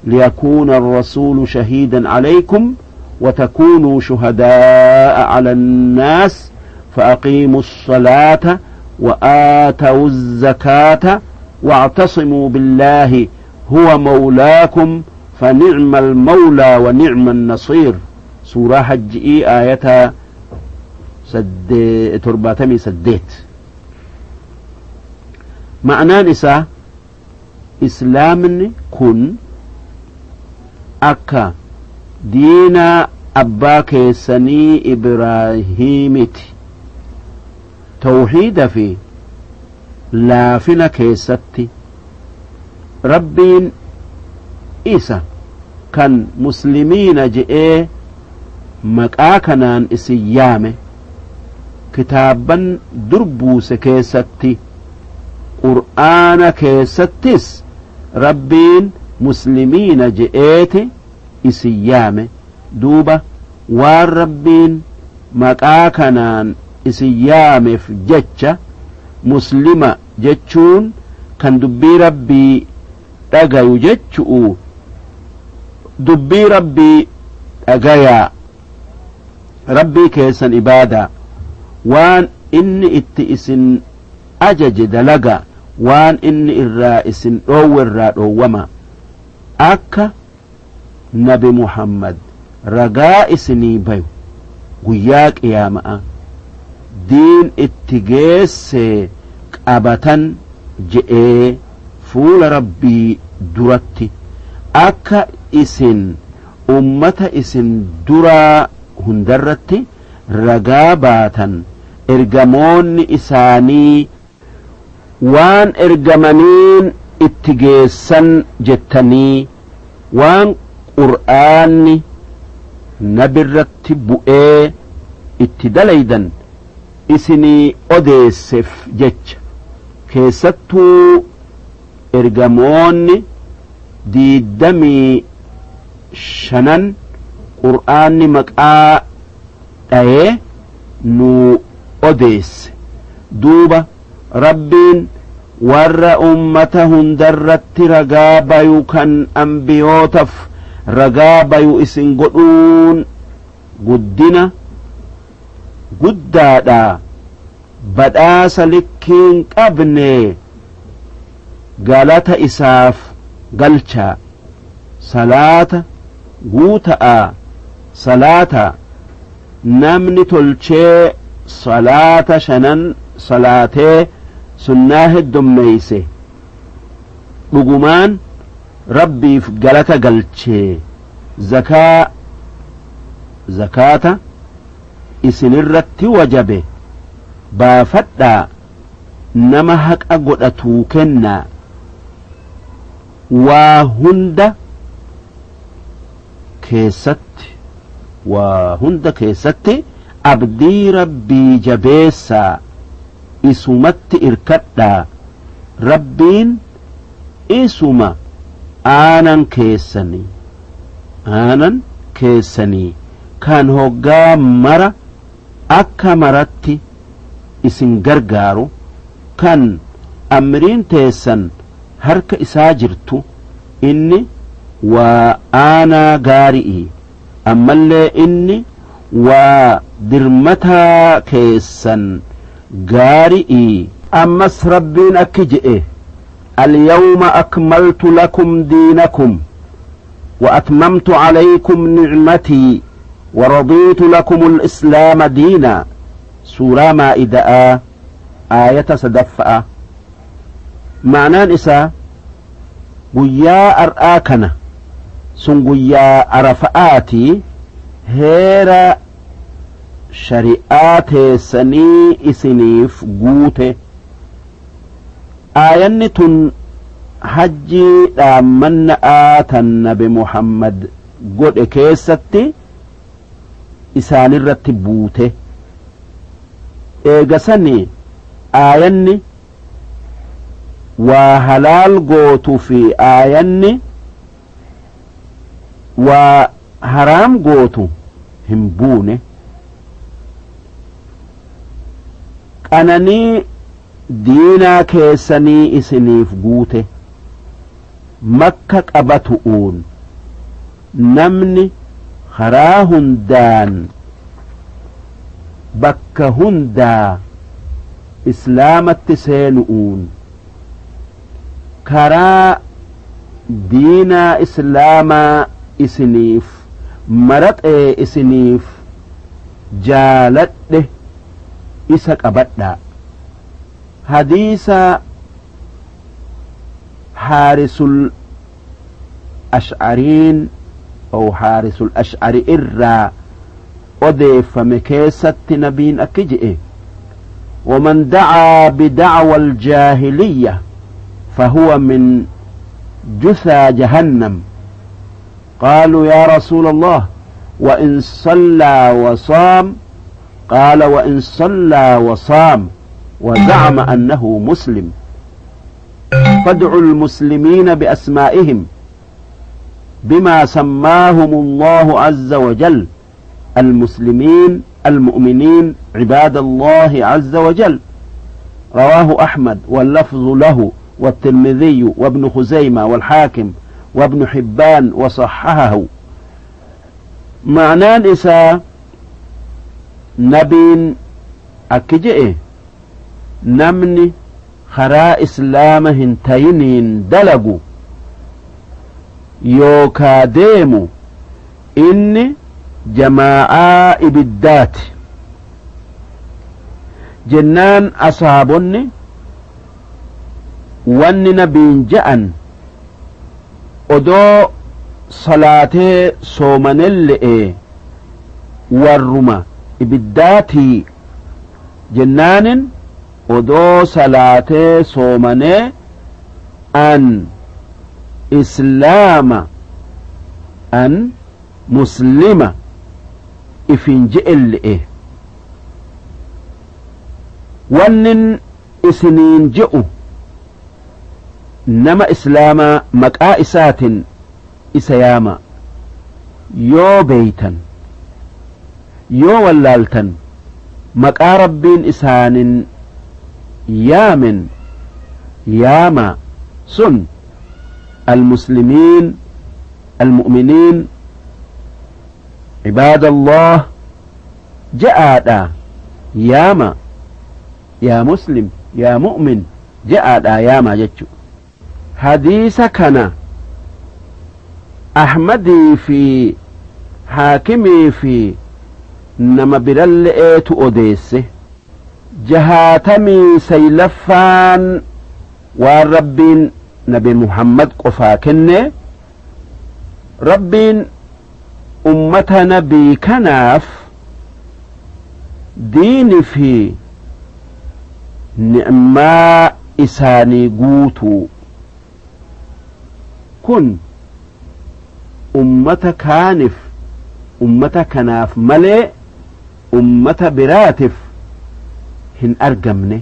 ليكون الرسول شهيدا عليكم وتكونوا شهداء على الناس فأقيموا الصلاة وآتوا الزكاة واعتصموا بالله هو مولاكم فنعم المولى ونعم النصير. سورة حج آية 78. معنى نساء إسلامني كن أكا دينا أبا كيسني إبراهيمتي توحيد في لافنا كيستي ربين إيسا كان مسلمين جئ مقا كنان إسيامه Kitaabban dur buuse keessatti, Qur'aana keessattis Rabbiin muslimiina je'eeti isin yaame. Duuba waan Rabbiin maqaa kanaan isin yaamef jecha, muslima jechuun kan dubbii Rabbii dhagayu jechu'u. Dubbii Rabbii dhagayaa, Rabbii keessan ibaadaa, waan inni itti isin ajaje dalagaa, waan inni irraa isin dhoowwe irraa dhoowwamaa, akka nabi Muhammad ragaa isinii bayu guyyaa qiyaama'aa, diin itti geesse qabatan je'ee fuula Rabbii duratti, akka isin ummata isin duraa hundarratti ragaa baatan, ergamoonni isaanii waan ergamaniin itti geessan jettanii, waan Qur'aanni nabirratti bu'ee itti dalaydan isinii odeessef jecha. Keessattuu ergamoonni 25n Qur'aanni maqaa dhayee nuu odeesse. Duuba Rabbiin warra ummata hundarratti ragaa bayu, kan anbiyootaf ragaa bayu isin godhuun guddina guddaadha, badhaasa likkiin qabne galata isaaf galchaa. Salaata guuta'a, salaata namni tolchee salaata shanan salaatee sunnaa heddommeeyse dhugumaan Rabbiif galata galchee. Zakaa, zakaata isinirratti wajabe baafadhaa, nama haqa godhatuu kennaa. Waa hunda keessatti, waa hunda keessatti abdii Rabbii jabeessaa, isumatti irkadhaa. Rabbiin isuma aanan keessanii, aanan keessanii, kan hoggaa mara akka maratti isin gargaaru, kan amriin teessan harka isaa jirtu. Inni waa aanaa gaari'i, ammallee inni waa dirmataa keessan gaari'i. Ammas Rabbiin akki je'e: اليوم أكملت لكم دينكم وأتممت عليكم نعمتي ورضيت لكم الإسلام دينا. Suuraa Maa'ida'aa, aayata sadaffa'a. Ma'anaan isaa, guyyaa ar'aa kana, sun guyyaa Arafa'aati, heera shari'aa teessanii isiniif guute. Aayanni tun hajjii dhaammanna'aa tan nabi Muhammad godhe keessatti isaanirratti buute. Eegasani aayanni waa halaal gootu fi aayanni waa haraam gootu hin buune. Qananii diinaa keessanii isiniif guute. Makka qabatu'uun namni karaa hundaan bakka hundaa islaamatti seenu'uun karaa diinaa islaamaa isiniif maraxee isiniif jaaladhe isa qabadhaa. Hadiisa Haarisul Ash'ariin أو Haarisul Ash'ari irraa odeeffame keessatti nabiin akki je'e: ومن دعا بدعوى الجاهلية فهو من جثى جهنم. قالوا: يا رسول الله، وإن صلى وصام؟ قال وإن صلى وصام وزعم أنه مسلم. فادعوا المسلمين بأسمائهم بما سماهم الله عز وجل، المسلمين المؤمنين عباد الله عز وجل. رواه أحمد واللفظ له والترمذي وابن خزيمة والحاكم وابن حبان وصححه. Ma'naan isaa nabiin akki je'e namni karaa islaama hin tayiniin dalagu yookaa deemu inni jamaa'aa ibiddaati jennaan asaabonni wanni nabiin je'an odoo salaatee soomanelle'e warruma ibiddaatii jennaanin odoo salaatee soomanee an islaama an muslima ifin je'elle'e wannin isiniin je'u nama islaamaa maqaa isaatin isa yaama yoo beeytan yoo wallaaltan maqaa rabbiin isaanin yaamen yaama sun المسلمين المؤمنين عباد الله جاء ياما يا مسلم يا مؤمن جاء ياما جتشو حديث كان أحمدي في حاكمي في نما برلئت أوديسه جهاتمي سيلفان والربين نبي محمد قفا كنه ربين أمة نبي كناف دين في نعما إساني قوتو كن أمة كانف أمة كناف ملئ أمة براتف هن أرقمني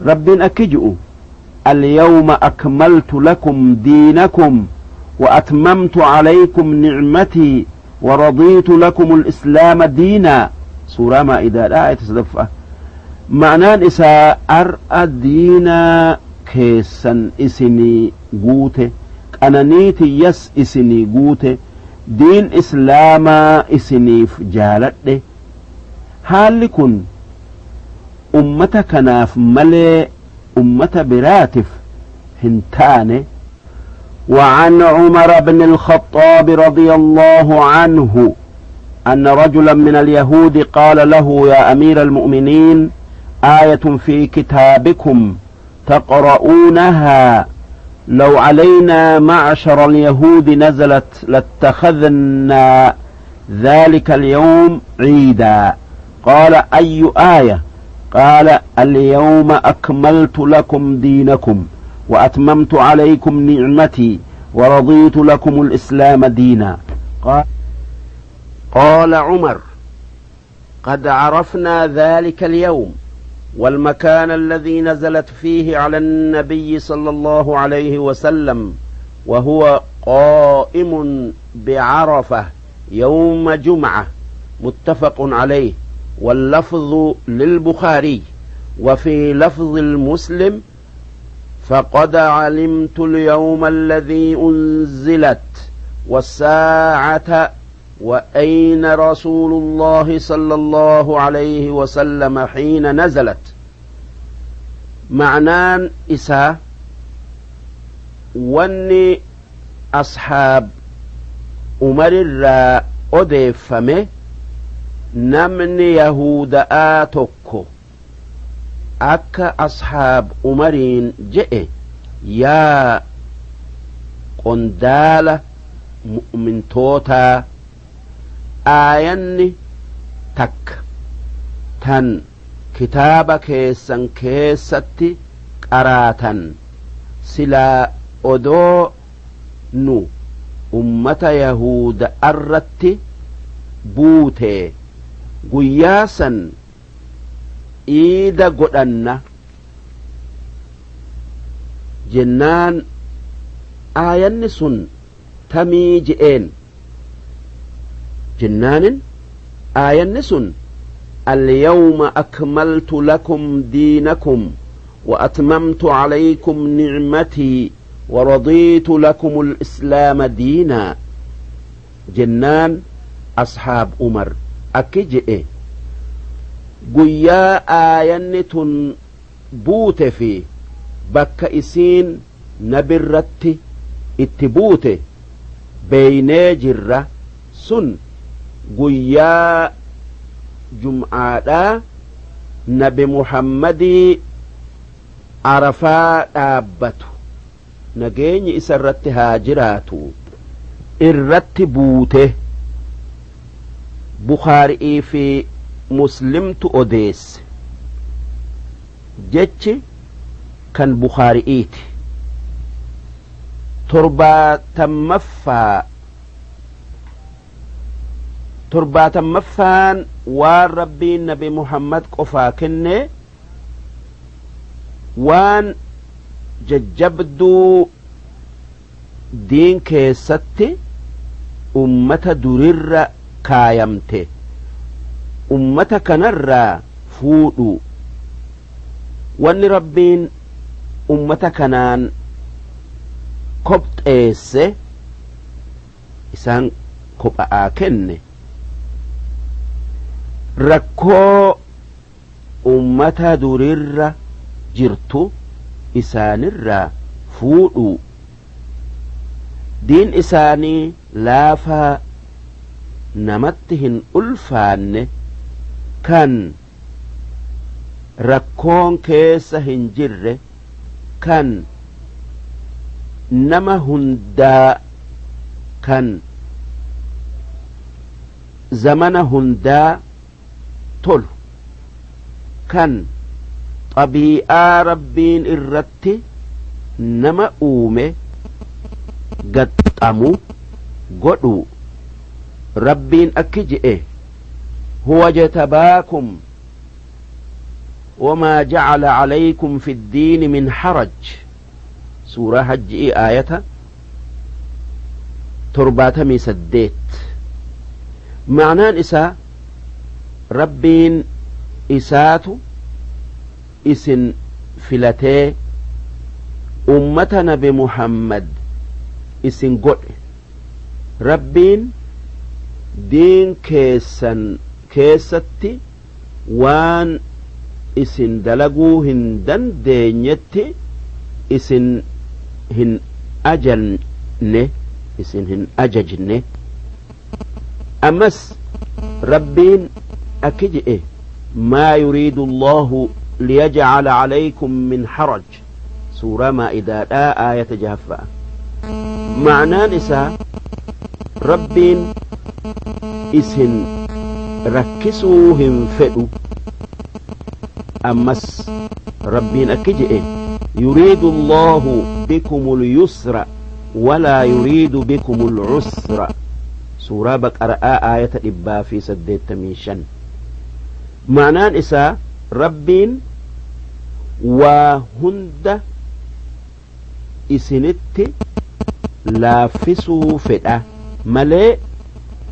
ربين أكجئ اليوم أكملت لكم دينكم وأتممت عليكم نعمتي ورضيت لكم الإسلام دينا سورة مائدة الآية صدفة. معناه إسا أرأى دينا كيسا إسني قوته أنانيتي يس إسني قوته دين إسلاما إسني فجالته هالكن أمتك ناف ملئ أمة براتف هنتاني. وعن عمر بن الخطاب رضي الله عنه أن رجلا من اليهود قال له يا أمير المؤمنين آية في كتابكم تقرؤونها لو علينا معشر اليهود نزلت لاتخذنا ذلك اليوم عيدا. قال أي آية؟ قال اليوم أكملت لكم دينكم وأتممت عليكم نعمتي ورضيت لكم الإسلام دينا. قال عمر قد عرفنا ذلك اليوم والمكان الذي نزلت فيه على النبي صلى الله عليه وسلم وهو قائم بعرفة يوم جمعة، متفق عليه، واللفظ للبخاري. وفي لفظ المسلم فقد علمت اليوم الذي أنزلت والساعة وأين رسول الله صلى الله عليه وسلم حين نزلت. معنان إساء واني أصحاب عمر الراء أدفمه namni Yahuda'aa tokko akka ashaab Umariin je'e yaa qondaala mu'mintootaa aayanni takka tan kitaaba keessan keessatti qaraatan silaa odoo nu ummata Yahuda irratti buute Guyyaa san iida godhanna jennaan aayanni sun tamii je'een jennaanin aayanni sun اليوم أكملت لكم دينكم وأتممت عليكم نعمتي ورضيت لكم الإسلام دينا jennaan ashaab umar akki je'e guyyaa aayanni tun buute fi bakka isiin nabirratti itti buute beeynee jirra sun guyyaa jum'aadhaa nabi muhammadii arafaa dhaabbatu nageenyi isa irratti haa jiraatu irratti buute bukhaari'ii fi muslimtu odeesse jechi kan bukhaari'iiti torbaatammaffaa torbaatammaffaan waan rabbiin nabi muhammad qofaa kenne waan jajjabduu diin keessatti ummata durirra kaayamte ummata kanarraa fuudhu wanni rabbiin ummata kanaan kopxeesse isaan kopha'aa kenne rakkoo ummata durirra jirtu isaanirraa fuudhu diin isaanii laafaa namatti hin ulfaanne kan rakkoon keessa hin jirre kan nama hundaa kan zamana hundaa tolu kan xabii'aa rabbiin irratti nama uume gaxxamu godhu rabbiin akki je'e huwa jtabaakum وما جعل عليكم في الدين من حرج سورة حج آية 78 معنaan isaa rabbiin isaatu isin filatee ummata nabi muhammad isin godhe rabbiin diin keessan keessatti waan isin dalaguu hin dandeenyetti isin hin ajanne isin hin ajajne ammas rabbiin akki je'e maa yuriidu allahu liyajcala calaykum min haraj suuraa maa'idaadhaa aayata jahaffa'a ma'naan isaa rabbiin isin rakkisuu hin fedhu ammas rabbiin akki je'e yuriidu allahu bikum lyusra walaa yuriidu bikum lcusra suuraa baqara'aa aayata 185 ma'naan isaa rabbiin waa hunda isinitti laaffisuu fedha malee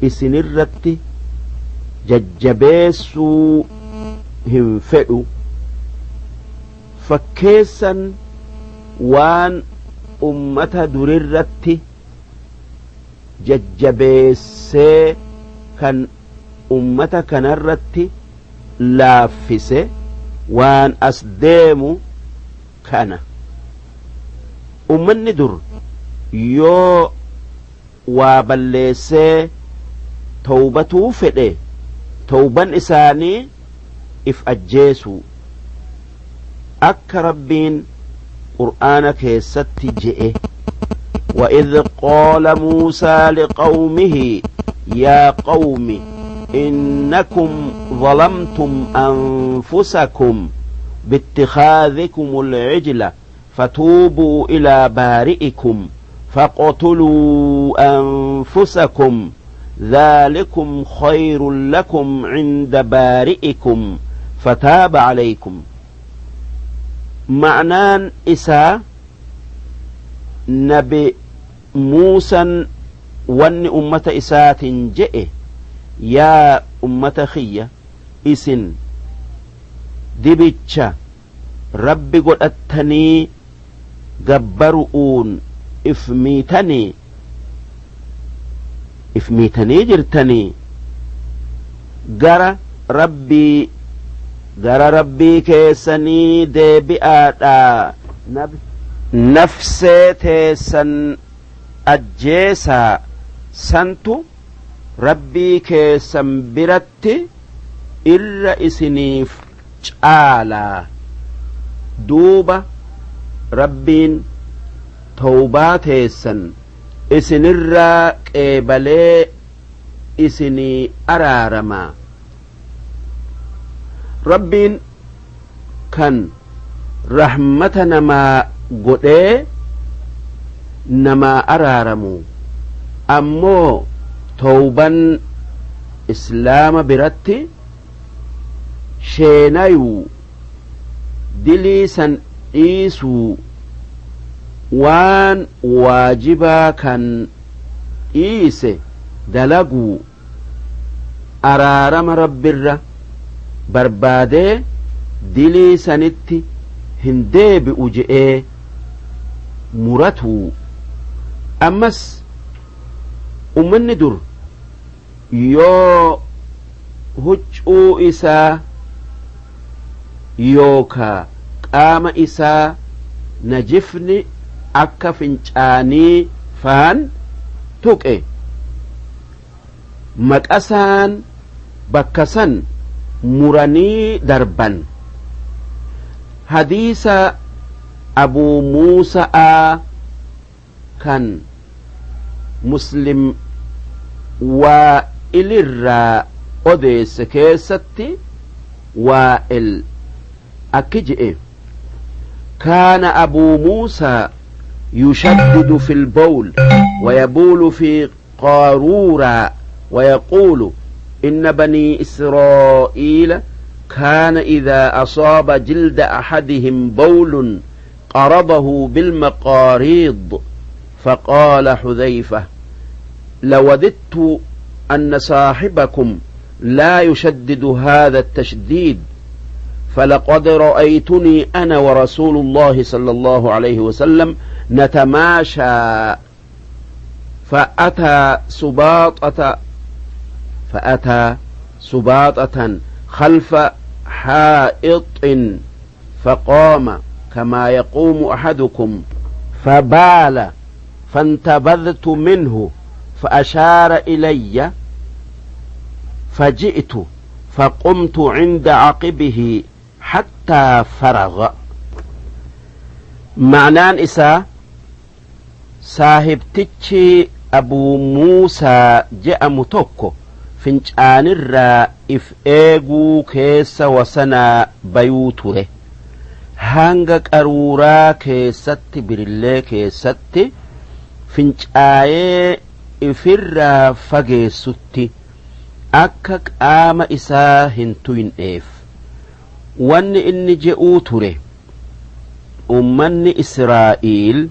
isinirratti jajjabeessuu hin fedhu fakkeessan waan ummata durirratti jajjabeessee kan ummata kanarratti laaffise waan as deemu kana ummanni dur yoo waa balleessee tawbatuu fedhe tawban isaanii if ajjeesuu akka rabbiin qur'aana keessatti je'e وإذ قال موسى لقومه يا قوم إنكم ظلمتم أنفسكم باتخاذكم العجل فتوبوا إلى بارئكم فاقتلوا أنفسكم ذلكم خير لكم عند بارئكم فتاب عليكم. معنان إسا نبي موسى ون أمة إسات جئ يا أمة خية إسن دبتش ربي قد أتني gabbaru'uun if miitanii jirtanii gara rabbii keessanii deebi'aadhaa nafsee teessan ajjeesaa santu rabbii keessan biratti irra isiniif caalaa. Duuba rabbiin tawbaa teessan isinirraa qeebalee isinii araaramaa. Rabbiin kan rahmata namaa godhee namaa araaramu, ammoo tawban islaama biratti sheenayuu dilii san dhiisuu waan waajibaa kan dhiise dalaguu araarama rabbirra barbaadee dilii sanitti hin deebi'u je'ee muratuu. Ammas ummanni dur yoo huccuu isaa yookaa qaama isaa najifni akka fincaanii faan tuqe maqasaan bakka san muranii darban. Hadiisa Abuu Muusaa kan Muslim Waa'ilirraa odeesse keessatti Waa'il akki je'e: كان أبو موسى يشدد في البول ويبول في قارورا ويقول إن بني إسرائيل كان إذا أصاب جلد أحدهم بول قرضه بالمقاريض. فقال حذيفة: لوددت أن صاحبكم لا يشدد هذا التشديد، فلقد رأيتني أنا ورسول الله صلى الله عليه وسلم نتماشى فأتى سباطة خلف حائط فقام كما يقوم أحدكم فبال، فانتبذت منه فأشار إلي فجئت فقمت عند عقبه حتى فرغ. معنان إسا saahibtichi Abuu Muusaa je'amu tokko fincaanirraa if eeguu keessa wasanaa bayuu ture. Hanga qaruuraa keessatti birillee keessatti fincaayee ifirraa fageessutti akka qaama isaa hin tuyneef. Wanni inni je'uu ture ummanni Israa'iil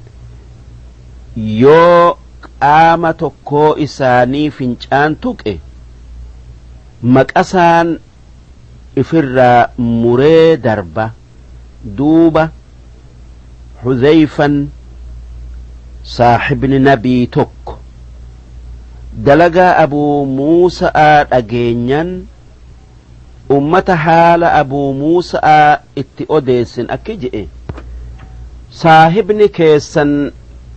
yoo qaama tokkoo isaanii fincaan tuqe maqasaan ifirraa muree darba. Duuba Huzeyfan saaxibni nabii tokko dalagaa Abuu Muusaa dhageenyan ummata haala Abuu Muusaa itti odeessin akki je'e: saahibni keessan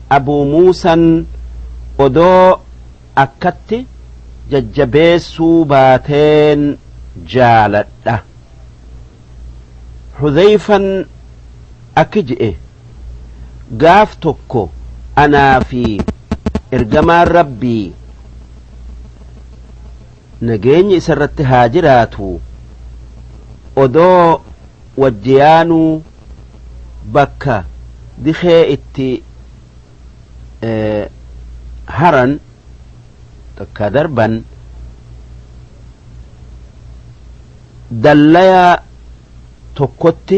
Abuu Muusan odoo akkatti jajjabeessuu baateen jaaladha. Huzeyfan akki je'e: gaaf tokko anaa fi ergamaan Rabbii nageenyi isarratti haa jiraatu odoo wajjiyaanuu bakka dikee itti haran Takka darban dallayaa tokkotti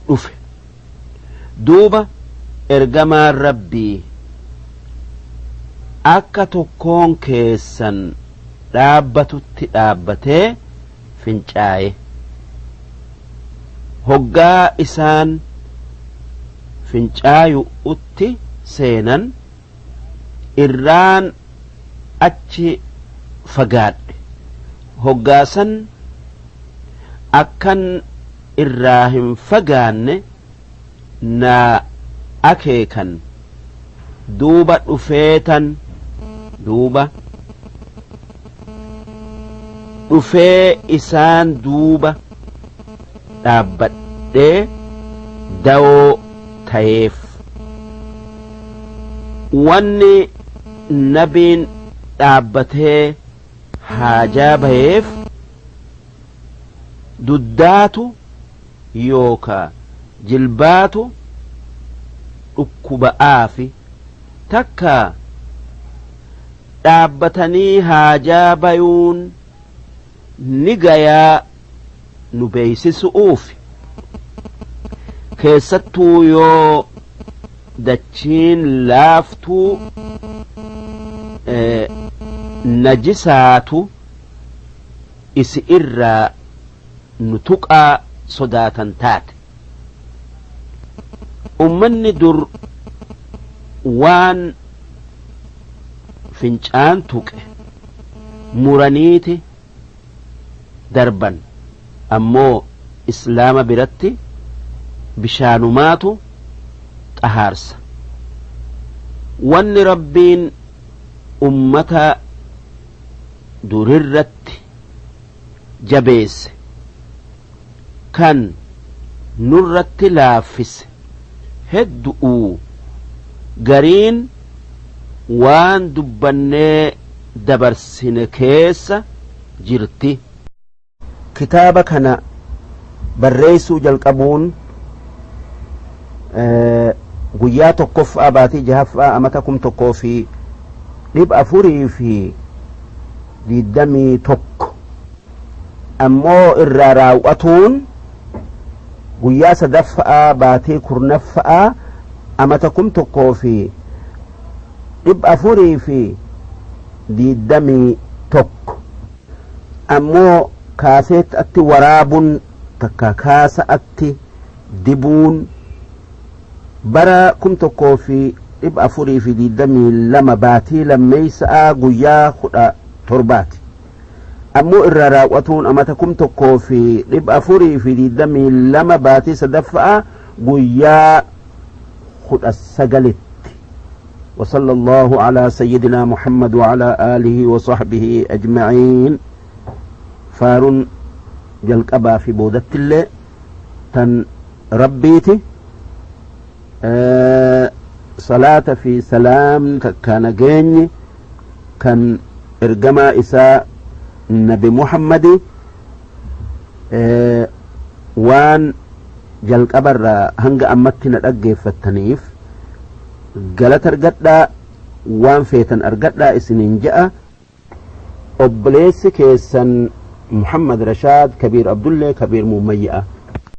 dhufe. Duuba ergamaan Rabbii akka tokkoon keessan dhaabbatutti dhaabbatee fincaaye. Hoggaa isaan fincaayu'utti seenan irraan achi fagaadhe. Hoggaasan akkan irraa hin fagaanne naa akeekan. Duuba dhufeetan duuba dhufee isaan duuba dhaabbadhee dawoo tayeef. Wanni nabiin dhaabbatee haajaa bayeef duddaatu yookaa jilbaatu dhukkuba'aafi, takka dhaabbatanii haajaa bayuun ni gayaa nu beeysisu'uufi, keessattuu yoo dachiin laaftuu najisaatu isi irraa nu tuqaa sodaatan taate. Ummanni dur waan fincaan tuqe muraniiti darban, ammoo islaama biratti bishaanumaatu xahaarsa. Wanni Rabbiin ummata durirratti jabeesse kan nurratti laaffise heddu'uu, gariin waan dubbannee dabarsine keessa jirti. Kitaaba kana barreessuu jalqabuun guyyaa 1ffaa baatii 6ffaa amata 1421, ammoo irraa raawwatuun guyyaa 3ffaa baatii 10ffaa amata 1421. Ammoo kaaseet atti waraabun takka kaasa atti dibuun bara 1422 baatii lammeeysa'a guyyaa 17ti, ammoo irraa raawwatuun amata 1422 baatii 3ffaa guyyaa 19tti. وصلى الله على سيدنا محمد وعلى آله وصحبه أجمعين. فارن jalqabaa fi boodattillee tan Rabbiiti. Salaata fi salaam takka nageenyi kan ergamaa isaa Nabi Muhammadi. Waan jalqabarraa hanga ammatti na dhaggeeffattaniif galata argadhaa, waan feetan argadhaa isiniin je'a obboleessi keessan Muhammad Rashaad Kabiir Abdullee Kabiir Muummayya'a.